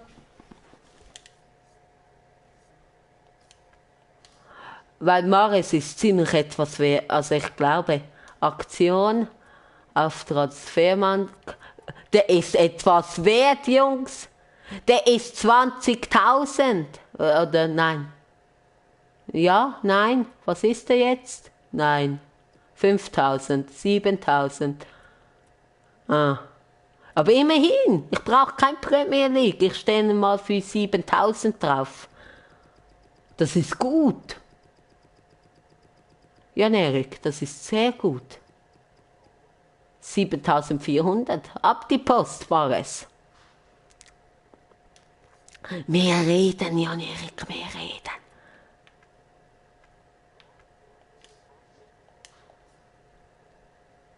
Weil Mares ist ziemlich etwas wert. Also ich glaube, Aktion auf Transfermarkt, der ist etwas wert, Jungs. Der ist 20.000. Oder nein? Ja, nein. Was ist der jetzt? Nein. 5.000, 7.000. Ah. Aber immerhin, ich brauche kein Premier League. Ich stehe mal für 7.000 drauf. Das ist gut. Jan Erik, das ist sehr gut. 7.400. Ab die Post war es. Mehr reden, Jan Erik, mehr reden.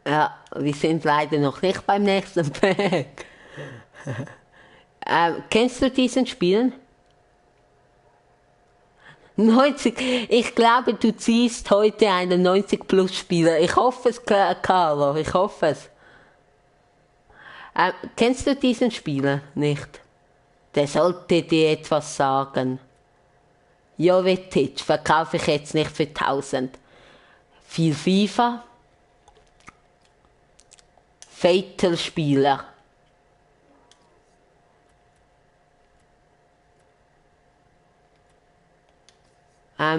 Ja, wir sind leider noch nicht beim nächsten Pack. Kennst du diesen Spielen? 90. Ich glaube, du ziehst heute einen 90-Plus-Spieler. Ich hoffe es, Carlo, ich hoffe es. Kennst du diesen Spieler nicht? Der sollte dir etwas sagen. Jovetic verkaufe ich jetzt nicht für 1000. Viel FIFA. Fatal-Spieler.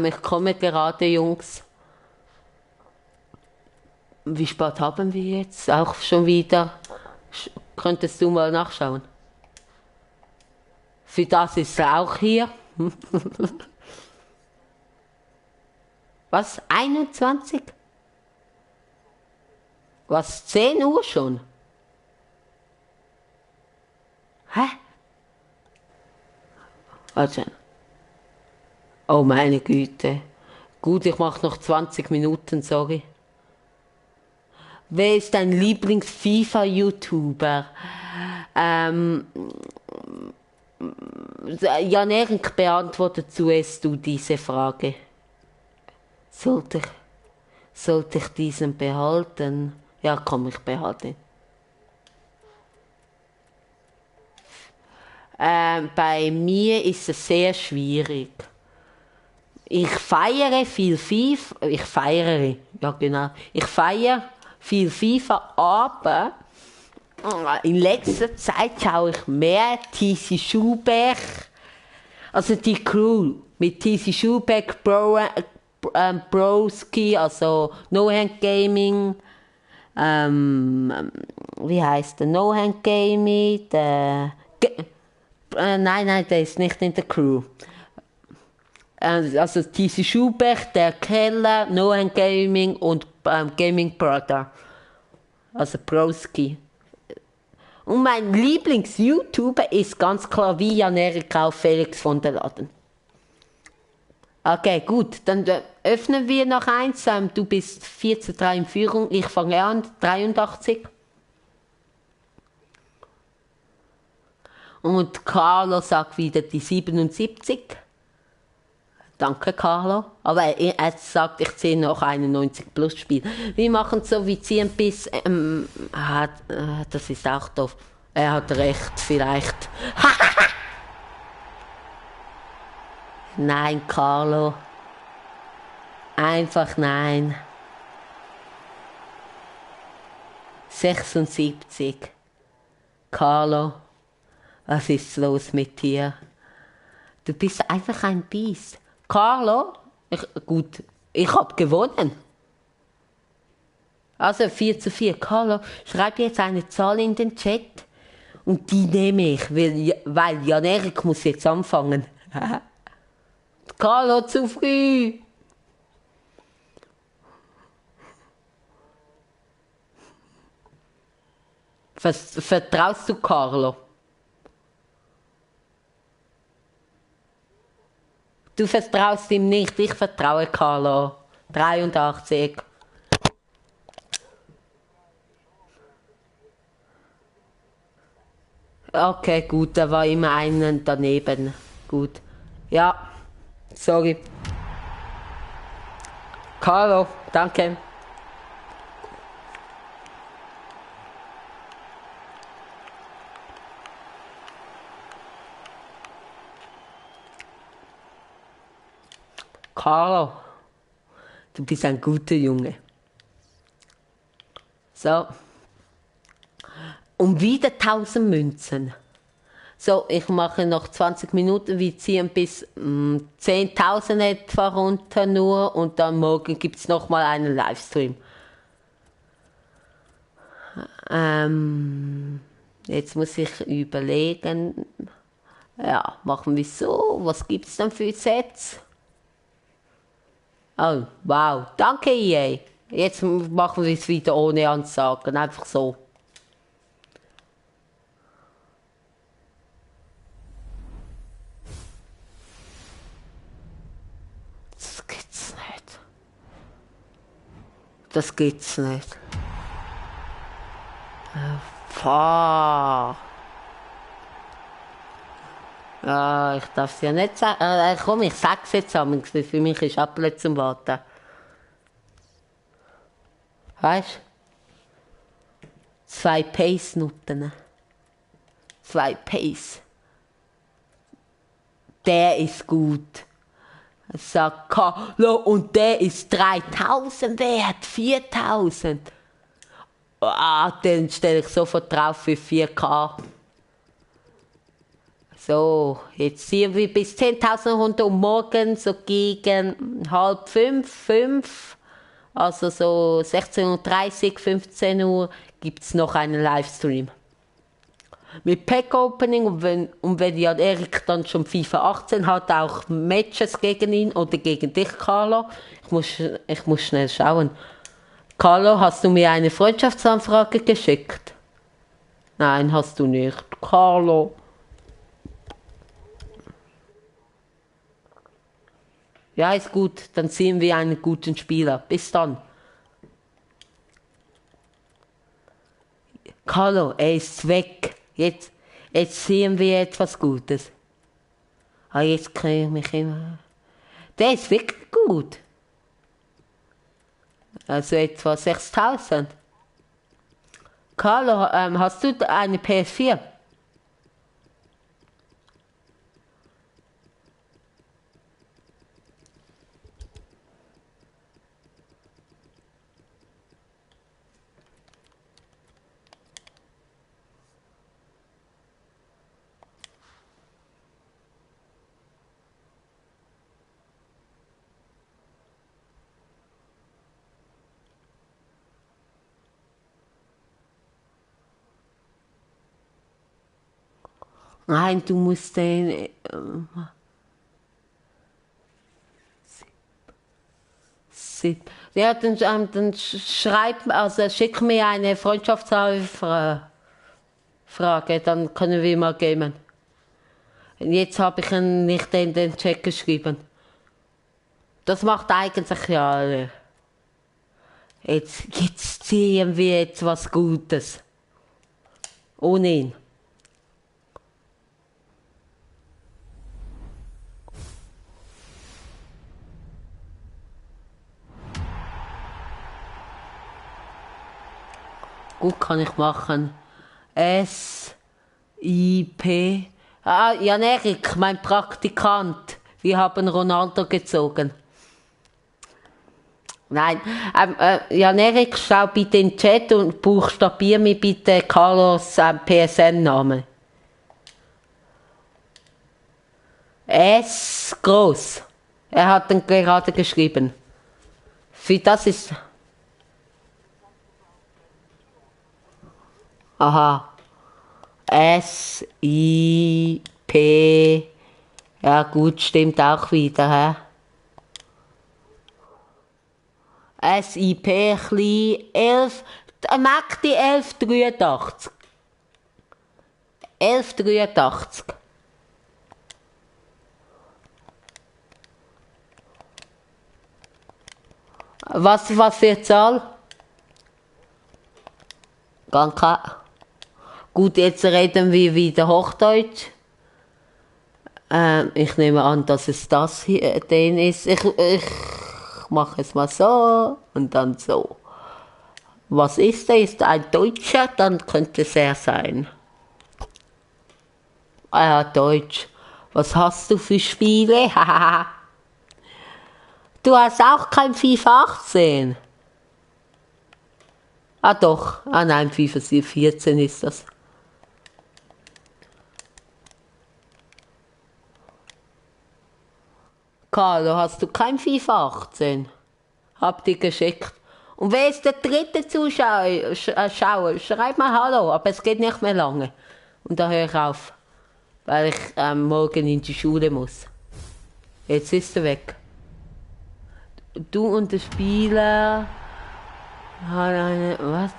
Ich komme gerade, Jungs. Wie spät haben wir jetzt? Auch schon wieder. Könntest du mal nachschauen? Für das ist er auch hier. Was? 21? Was? 10 Uhr schon? Hä? Also. Oh meine Güte. Gut, ich mache noch 20 Minuten, sorry. Wer ist dein Lieblings-FIFA-YouTuber? Jan Erik, beantworte zuerst du diese Frage. Sollte ich diesen behalten? Ja, komm, ich behalte ihn. Bei mir ist es sehr schwierig. Ich feiere viel FIFA, ja genau, ich feiere viel FIFA, aber in letzter Zeit schaue ich mehr TC Schubeck, also die Crew mit TC Schubeck, Broski, also No Hand Gaming, wie heißt der, No Hand Gaming, nein, der ist nicht in der Crew. Also TC Schubeck, der Keller, No Hand Gaming und Gaming Brother. Also Broski. Und mein Lieblings-YouTuber ist ganz klar wie Jan Erik auf Felix von der Laden. Okay, gut, dann öffnen wir noch eins. Du bist 4:3 in Führung, ich fange an, 83. Und Carlo sagt wieder die 77. Danke, Carlo. Aber er sagt, ich ziehe noch ein 90-Plus-Spiel. Wir machen es so, wir ziehen bis... das ist auch doof. Er hat recht, vielleicht. Nein, Carlo. Einfach nein. 76. Carlo, was ist los mit dir? Du bist einfach ein Biest. Carlo, ich habe gewonnen. Also 4:4. Carlo, schreib jetzt eine Zahl in den Chat Und die nehme ich, weil Jan-Erik muss jetzt anfangen. Carlo, zu früh! Vertraust du Carlo? Du vertraust ihm nicht, ich vertraue Carlo. 83. Okay, gut, da war immer einen daneben. Gut. Ja, sorry. Carlo, danke. Carlo, du bist ein guter Junge. So. Und wieder 1000 Münzen. So, ich mache noch 20 Minuten, wir ziehen bis 10.000 etwa runter nur und dann morgen gibt es nochmal einen Livestream. Jetzt muss ich überlegen, ja, machen wir so, was gibt es dann für Sets? Oh, wow, danke EA. Jetzt machen wir es wieder ohne Ansagen, einfach so. Das gibt's nicht. Das gibt's nicht. Pah. Ja, ich darf es ja nicht sagen. Komm, ich sag's jetzt einmal. Für mich ist Apple zum Warten. Weißt du? 2 Pace-Nutten. 2 Pace. Der ist gut. Sagt Carlo, und der ist 3000 wert, 4000. Ah, den stelle ich sofort drauf für 4K. So, jetzt ziehen wir bis 10.000 runter und morgen so gegen 4:30, 5, also so 16:30 Uhr, 15 Uhr, gibt es noch einen Livestream. Mit Pack Opening und wenn Jan-Erik dann schon FIFA 18 hat, auch Matches gegen ihn oder gegen dich, Carlo. Ich muss schnell schauen. Carlo, hast du mir eine Freundschaftsanfrage geschickt? Nein, hast du nicht. Carlo. Ja, ist gut. Dann sehen wir einen guten Spieler. Bis dann. Carlo, er ist weg. Jetzt sehen wir etwas Gutes. Ah, jetzt kriege ich mich immer. Der ist wirklich gut. Also etwa 6000. Carlo, hast du eine PS4? Nein, du musst den. Ja, dann schreib, also schick mir eine Freundschaftsanfrage, dann können wir mal geben. Jetzt habe ich ihn nicht in den Chat geschrieben. Das macht eigentlich ja. Jetzt sehen wir jetzt was Gutes. Ohne ihn. Gut, kann ich machen. SIP. Ah, Jan-Erik, mein Praktikant. Wir haben Ronaldo gezogen. Nein, Jan-Erik, schau bitte in den Chat und buchstabier mir bitte Carlos PSN-Name. S groß. Er hat den gerade geschrieben. Für das ist. Aha. S-I-P. Ja gut, stimmt auch wieder, hä? S-I-P, klein, 11, Magdi 1183. 1183. Was für eine Zahl? Gar keine. Gut, jetzt reden wir wieder Hochdeutsch. Ich nehme an, dass es das hier den ist. Ich mache es mal so und dann so. Was ist er? Ist er ein Deutscher? Dann könnte es er sein. Ah ja, Deutsch. Was hast du für Spiele? Du hast auch kein FIFA 18. Ah doch. Ah nein, FIFA 14 ist das. Carlo, hast du kein FIFA 18? Hab dir geschickt. Und wer ist der dritte Zuschauer? Schauer? Schreib mal Hallo, aber es geht nicht mehr lange. Und da höre ich auf, weil ich morgen in die Schule muss. Jetzt ist er weg. Du und der Spieler hat eine. Was?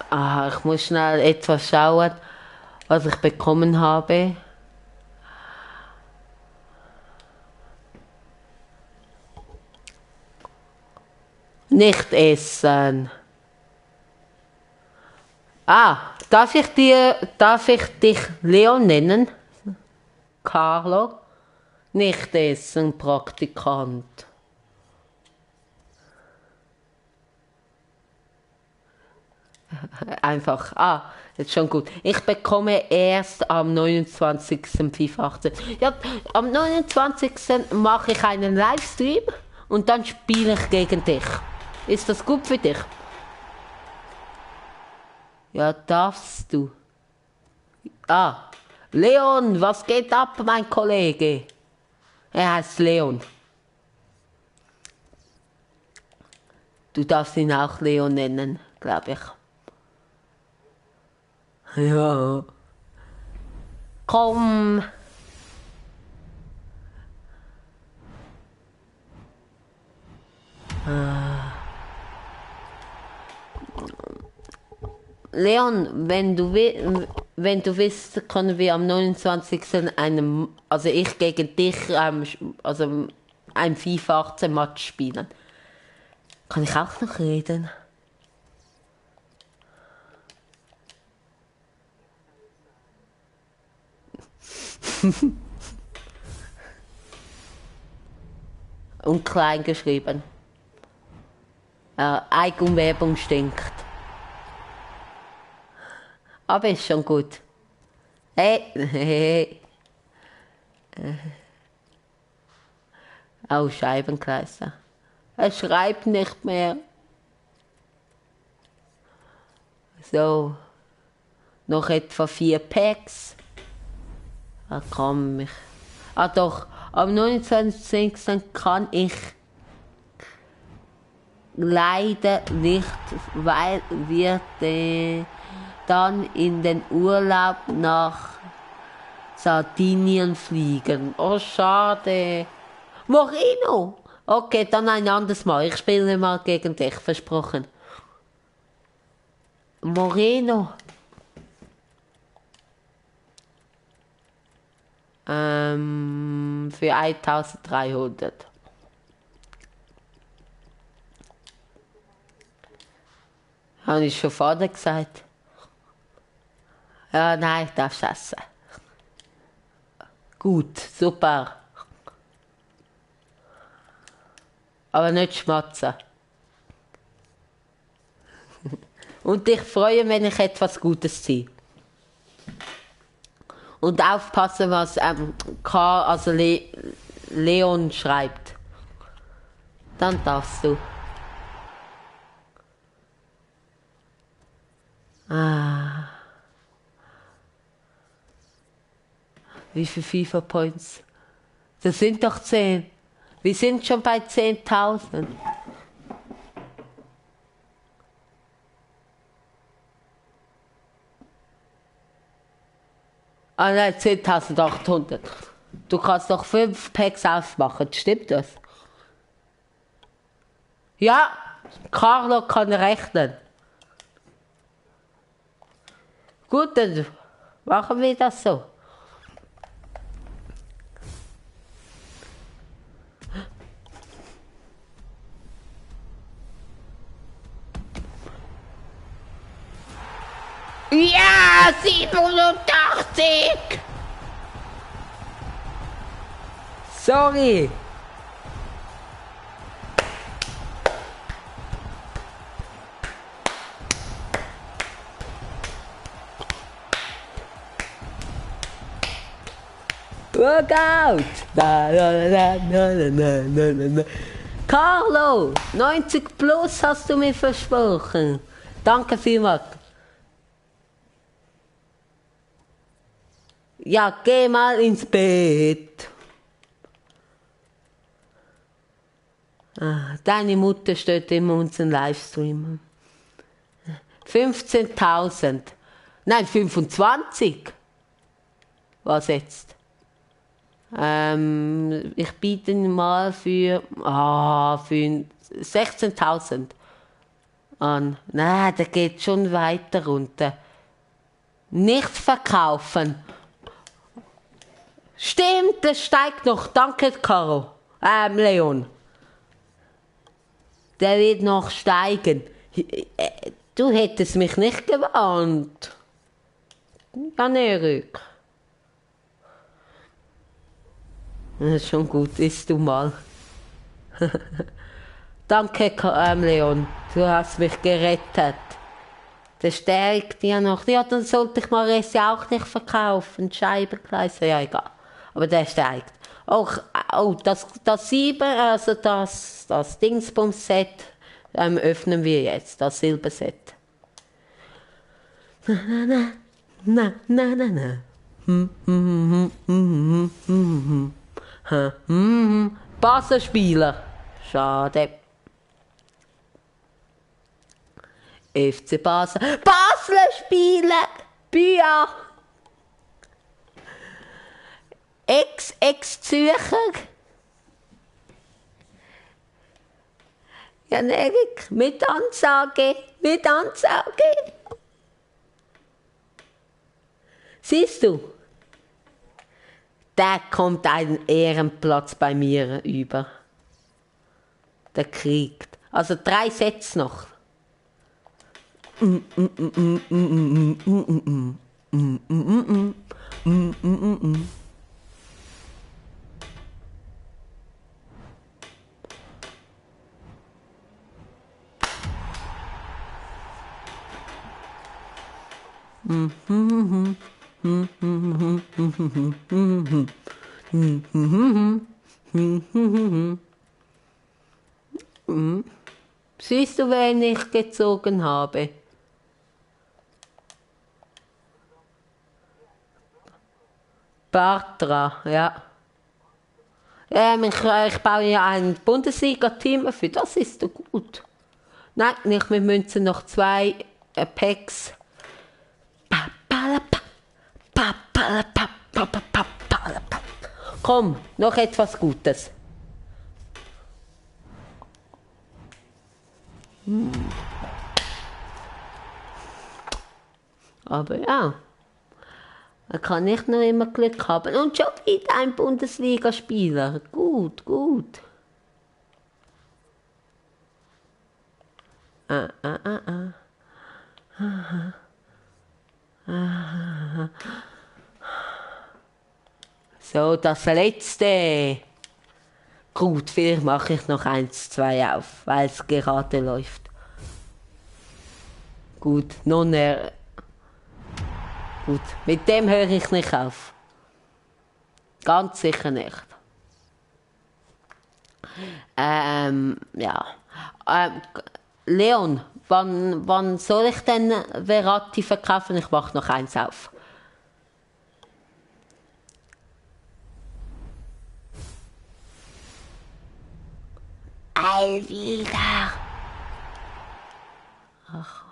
Ah, ich muss schnell etwas schauen, was ich bekommen habe. Nicht essen. Ah, darf ich dich Leon nennen? Carlo? Nicht essen, Praktikant. Einfach, jetzt schon gut. Ich bekomme erst am 29. FIFA 18. Ja, am 29. mache ich einen Livestream und dann spiele ich gegen dich. Ist das gut für dich? Ja, darfst du. Leon, was geht ab, mein Kollege? Er heißt Leon. Du darfst ihn auch Leon nennen, glaube ich. Ja. Komm. Leon, wenn du willst, können wir am 29. also ich gegen dich, also ein FIFA 18 Match spielen. Kann ich auch noch reden? Und klein geschrieben. Eigenwerbung stinkt. Aber ist schon gut. Hey. Oh, Scheibenkleister. Er schreibt nicht mehr. So. Noch etwa 4 Packs. Komm, doch. Am 29. kann ich leider nicht, weil wir dann in den Urlaub nach Sardinien fliegen. Oh, schade. Moreno! Okay, dann ein anderes Mal. Ich spiele mal gegen dich, versprochen. Moreno. Für 1300. Habe ich schon vorher gesagt? Ja, nein, ich darf essen. Gut, super. Aber nicht schmatzen. Und ich freue, wenn ich etwas Gutes ziehe. Und aufpassen, was Leon schreibt. Dann darfst du. Wie viele FIFA-Points? Das sind doch 10. Wir sind schon bei 10.000. Ah nein, 10.800. Du kannst doch 5 Packs aufmachen, stimmt das? Ja, Carlo kann rechnen. Gut, dann machen wir das so. Ja, 87! Sorry. Workout! Na, na, na, na, na, na, na, na. Carlo, 90 plus hast du mir versprochen. Danke vielmals. Ja, geh mal ins Bett. Ah, deine Mutter steht immer unseren Livestream. 15.000. Nein, 25. Was jetzt? Ich biete ihn mal für 16.000 an. Nein, der geht schon weiter runter. Nicht verkaufen. Stimmt, das steigt noch. Danke, Caro. Leon. Der wird noch steigen. Du hättest mich nicht gewarnt. Jan-Erik. Das ist schon gut, isst du mal. Danke, Leon. Du hast mich gerettet. Der steigt ja noch. Ja, dann sollte ich mal Resi auch nicht verkaufen. Scheibenkleister, ja egal. Aber der steigt. Oh, das 7, also das Dingsbums-Set öffnen wir jetzt. Das Silberset. Na, na, na, na, na. Basel-Spieler. Schade. FC Basel. Basel-Spieler. Bia. Ex-Zürcher. Jan-Erik, mit Ansage. Mit Ansage. Siehst du? Der kommt einen Ehrenplatz bei mir über. Der kriegt. Also 3 Sätze noch. Siehst du, wen ich gezogen habe? Bartra, ja. Ich baue ja ein Bundesliga-Team für, das ist doch gut. Nein, nicht, wir müssen noch 2 Packs. Komm, noch etwas Gutes. Aber ja, man kann nicht nur immer Glück haben. Und schon wieder ein Bundesligaspieler. Gut, gut. So, das letzte. Gut, vielleicht mache ich noch 1, 2 auf, weil es gerade läuft. Gut, gut, mit dem höre ich nicht auf. Ganz sicher nicht. Ja. Leon, wann soll ich denn Verratti verkaufen? Ich mache noch 1 auf. Wieder. Ach.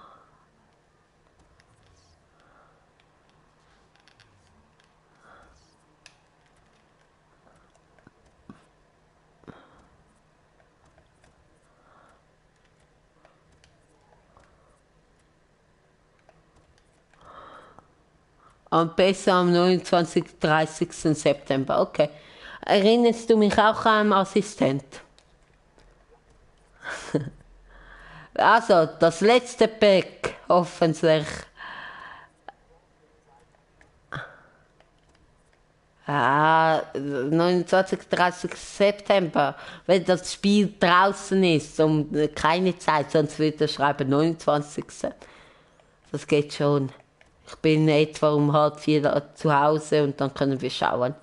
Am besten am 29. 30. September. Okay. Erinnerst du mich auch an einen Assistent? Also, das letzte Pack, hoffentlich. Ah, 29. 30. September, wenn das Spiel draußen ist, um keine Zeit, sonst würde ich schreiben 29. Das geht schon. Ich bin etwa um halb vier zu Hause und dann können wir schauen.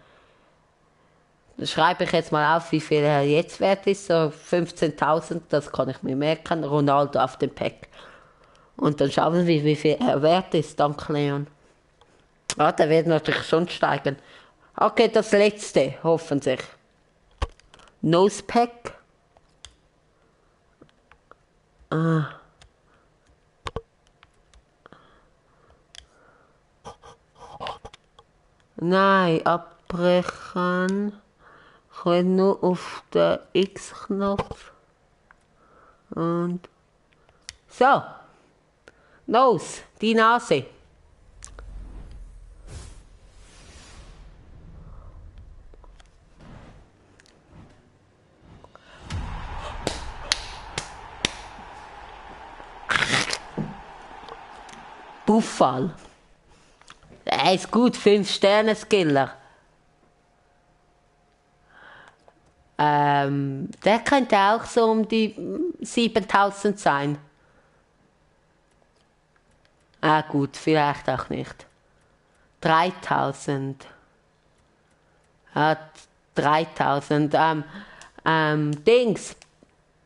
Dann schreibe ich jetzt mal auf, wie viel er jetzt wert ist. So 15.000, das kann ich mir merken. Ronaldo auf dem Pack. Und dann schauen wir, wie viel er wert ist. Danke, Leon. Ah, der wird natürlich schon steigen. Okay, das letzte, hoffentlich. Nosepack. Nein, abbrechen. Ich will nur auf den X-Knopf. Und. So. Nose, die Nase. Buffal. Er ist gut, 5-Sterne-Skiller. Der könnte auch so um die 7.000 sein. Ah gut, vielleicht auch nicht. 3.000. Ah, 3.000. Dings.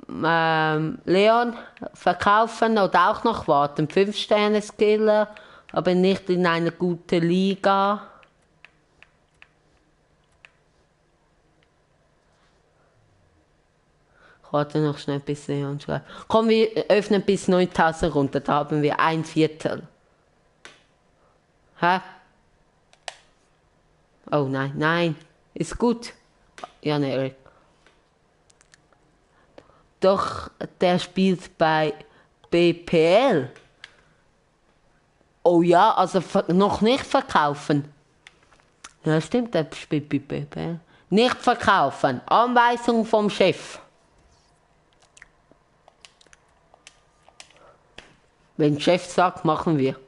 Leon, verkaufen oder auch noch warten. 5-Sterne-Skiller, aber nicht in einer guten Liga. Ich warte noch schnell, bis Leon schreibt. Komm, wir öffnen bis 9.000 runter, da haben wir ein Viertel. Hä? Oh nein, nein. Ist gut. Jan Erik. Doch, der spielt bei BPL. Oh ja, also noch nicht verkaufen. Ja, stimmt, der spielt bei BPL. Nicht verkaufen. Anweisung vom Chef. Wenn der Chef sagt, machen wir.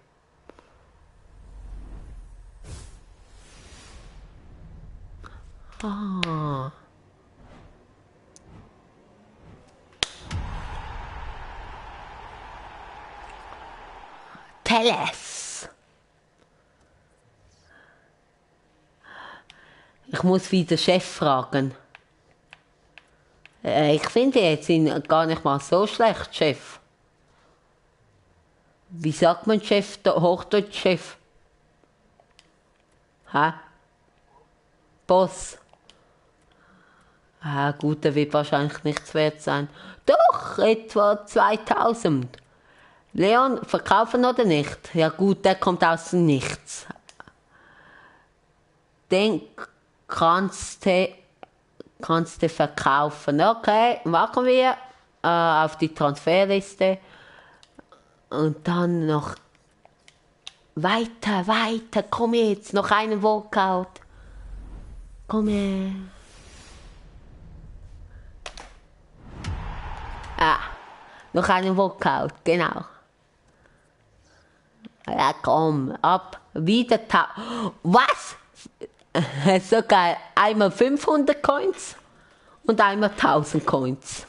Ah. Telles. Ich muss wieder Chef fragen. Ich finde jetzt ihn gar nicht mal so schlecht, Chef. Wie sagt man Chef, Hochdeutsch Chef? Hä? Boss. Ah, gut, der wird wahrscheinlich nichts wert sein. Doch, etwa 2.000. Leon, verkaufen oder nicht? Ja gut, der kommt aus dem Nichts. Den kannst du verkaufen. Okay, machen wir auf die Transferliste. Und dann noch weiter, komm jetzt, noch einen Workout. Komm her. Ah, noch einen Workout, genau. Ja, komm, ab, wieder Was? So geil, einmal 500 Coins und einmal 1000 Coins.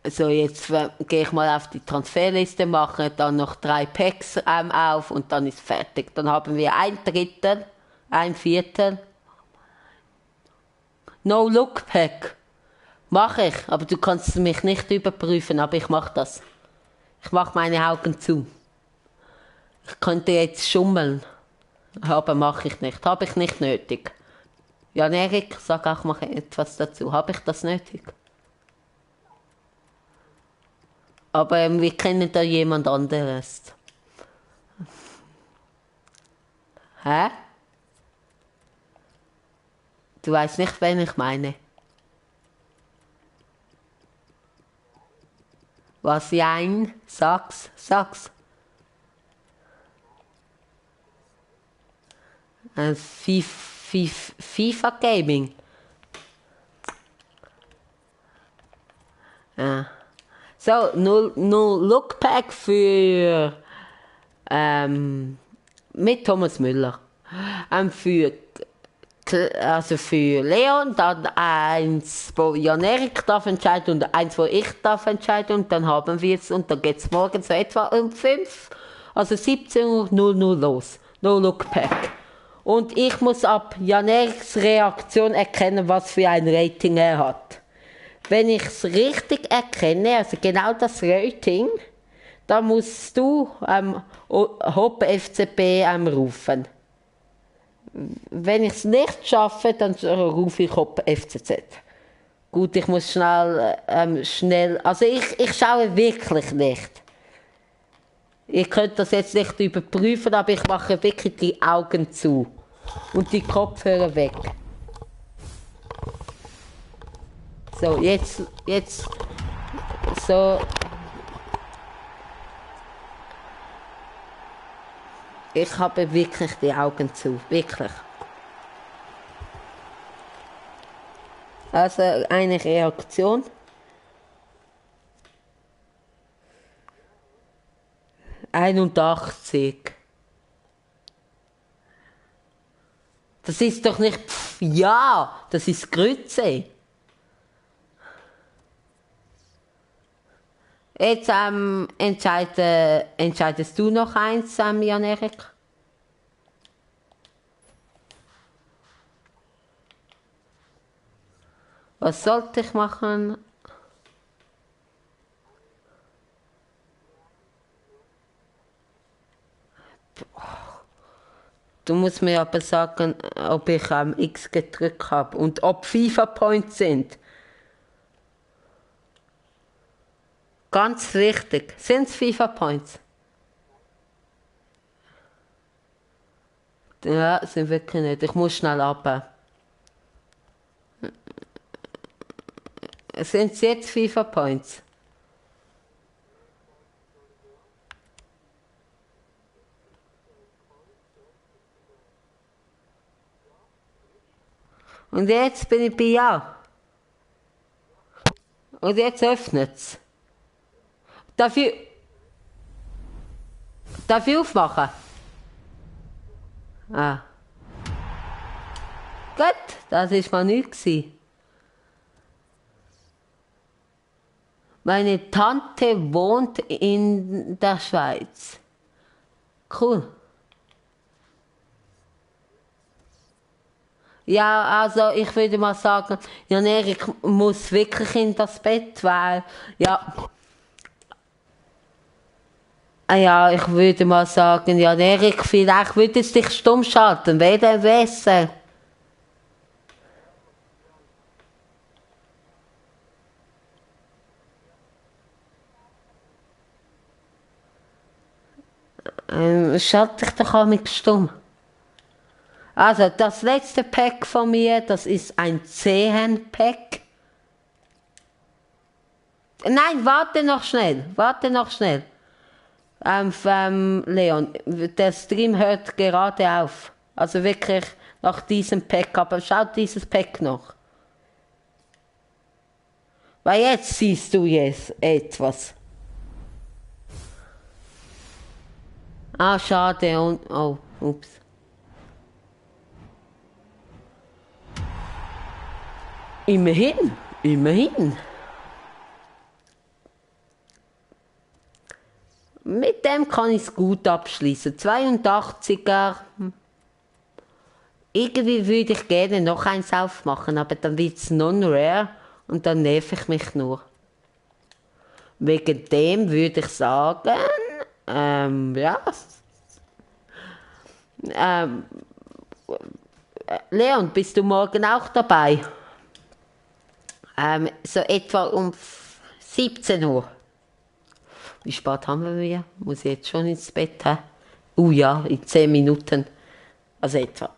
So, jetzt gehe ich mal auf die Transferliste, mache dann noch 3 Packs auf und dann ist fertig. Dann haben wir ein Drittel, ein Viertel. No-Look-Pack. Mache ich, aber du kannst mich nicht überprüfen, aber ich mache das. Ich mache meine Augen zu. Ich könnte jetzt schummeln, aber mache ich nicht. Habe ich nicht nötig. Jan Erik, sag auch mal etwas dazu. Habe ich das nötig? Aber wir kennen da jemand anderes. Hä? Du weißt nicht, wen ich meine. Was jein? Sag's. FIFA Gaming. Ja. So, null Lookpack für mit Thomas Müller. Für Leon, dann eins, wo Jan-Erik darf entscheiden und eins, wo ich darf entscheiden und dann haben wir es und dann geht es morgen so etwa um 5, also 17:00 Uhr los. No Lookpack. Und ich muss ab Jan-Eriks Reaktion erkennen, was für ein Rating er hat. Wenn ich es richtig erkenne, also genau das Rating, dann musst du Hop FCB rufen. Wenn ich es nicht schaffe, dann rufe ich Hop FCZ. Gut, ich muss schnell, also ich schaue wirklich nicht. Ihr könnt das jetzt nicht überprüfen, aber ich mache wirklich die Augen zu und die Kopfhörer weg. So, jetzt, so. Ich habe wirklich die Augen zu, wirklich. Also eine Reaktion. '81. Das ist doch nicht ja, das ist Grütze. Jetzt entscheidest du noch eins, Jan-Erik? Was sollte ich machen? Du musst mir aber sagen, ob ich X gedrückt habe und ob FIFA-Points sind. Ganz wichtig. Sind es FIFA-Points? Ja, sind wirklich nicht. Ich muss schnell ab. Sind es jetzt FIFA-Points? Und jetzt bin ich bei Ja. Und jetzt öffnet es. Darf ich aufmachen? Ah. Gut, das war mal nichts. Meine Tante wohnt in der Schweiz. Cool. Ja, also ich würde mal sagen, Jan-Erik muss wirklich in das Bett, weil, ja. Ja, ich würde mal sagen, Jan-Erik, vielleicht würdest du dich stumm schalten, weder besser. Schalte dich doch auch mit stumm. Also, das letzte Pack von mir, das ist ein Zehen-Pack. Nein, warte noch schnell. Leon, der Stream hört gerade auf. Also wirklich nach diesem Pack, aber schaut dieses Pack noch. Weil jetzt siehst du jetzt etwas. Ah, schade und... Oh, ups. Immerhin. Mit dem kann ich es gut abschließen. 82er. Irgendwie würde ich gerne noch eins aufmachen, aber dann wird es non-rare und dann nerv ich mich nur. Wegen dem würde ich sagen, ja. Leon, bist du morgen auch dabei? So etwa um 17 Uhr. Wie spät haben wir? Muss ich jetzt schon ins Bett haben? Ja, in 10 Minuten. Also etwa.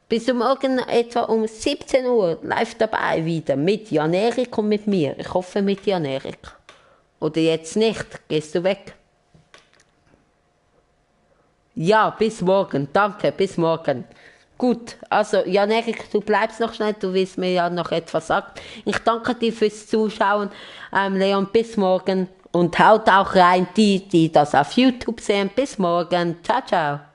Bist du morgen etwa um 17 Uhr live dabei wieder mit Jan-Erik und mit mir? Ich hoffe mit Jan-Erik. Oder jetzt nicht? Gehst du weg? Ja, bis morgen. Danke, bis morgen. Gut, also Jan Erik, du bleibst noch schnell, du willst mir ja noch etwas sagen. Ich danke dir fürs Zuschauen, Leon, bis morgen. Und haut auch rein, die das auf YouTube sehen. Bis morgen. Ciao, ciao.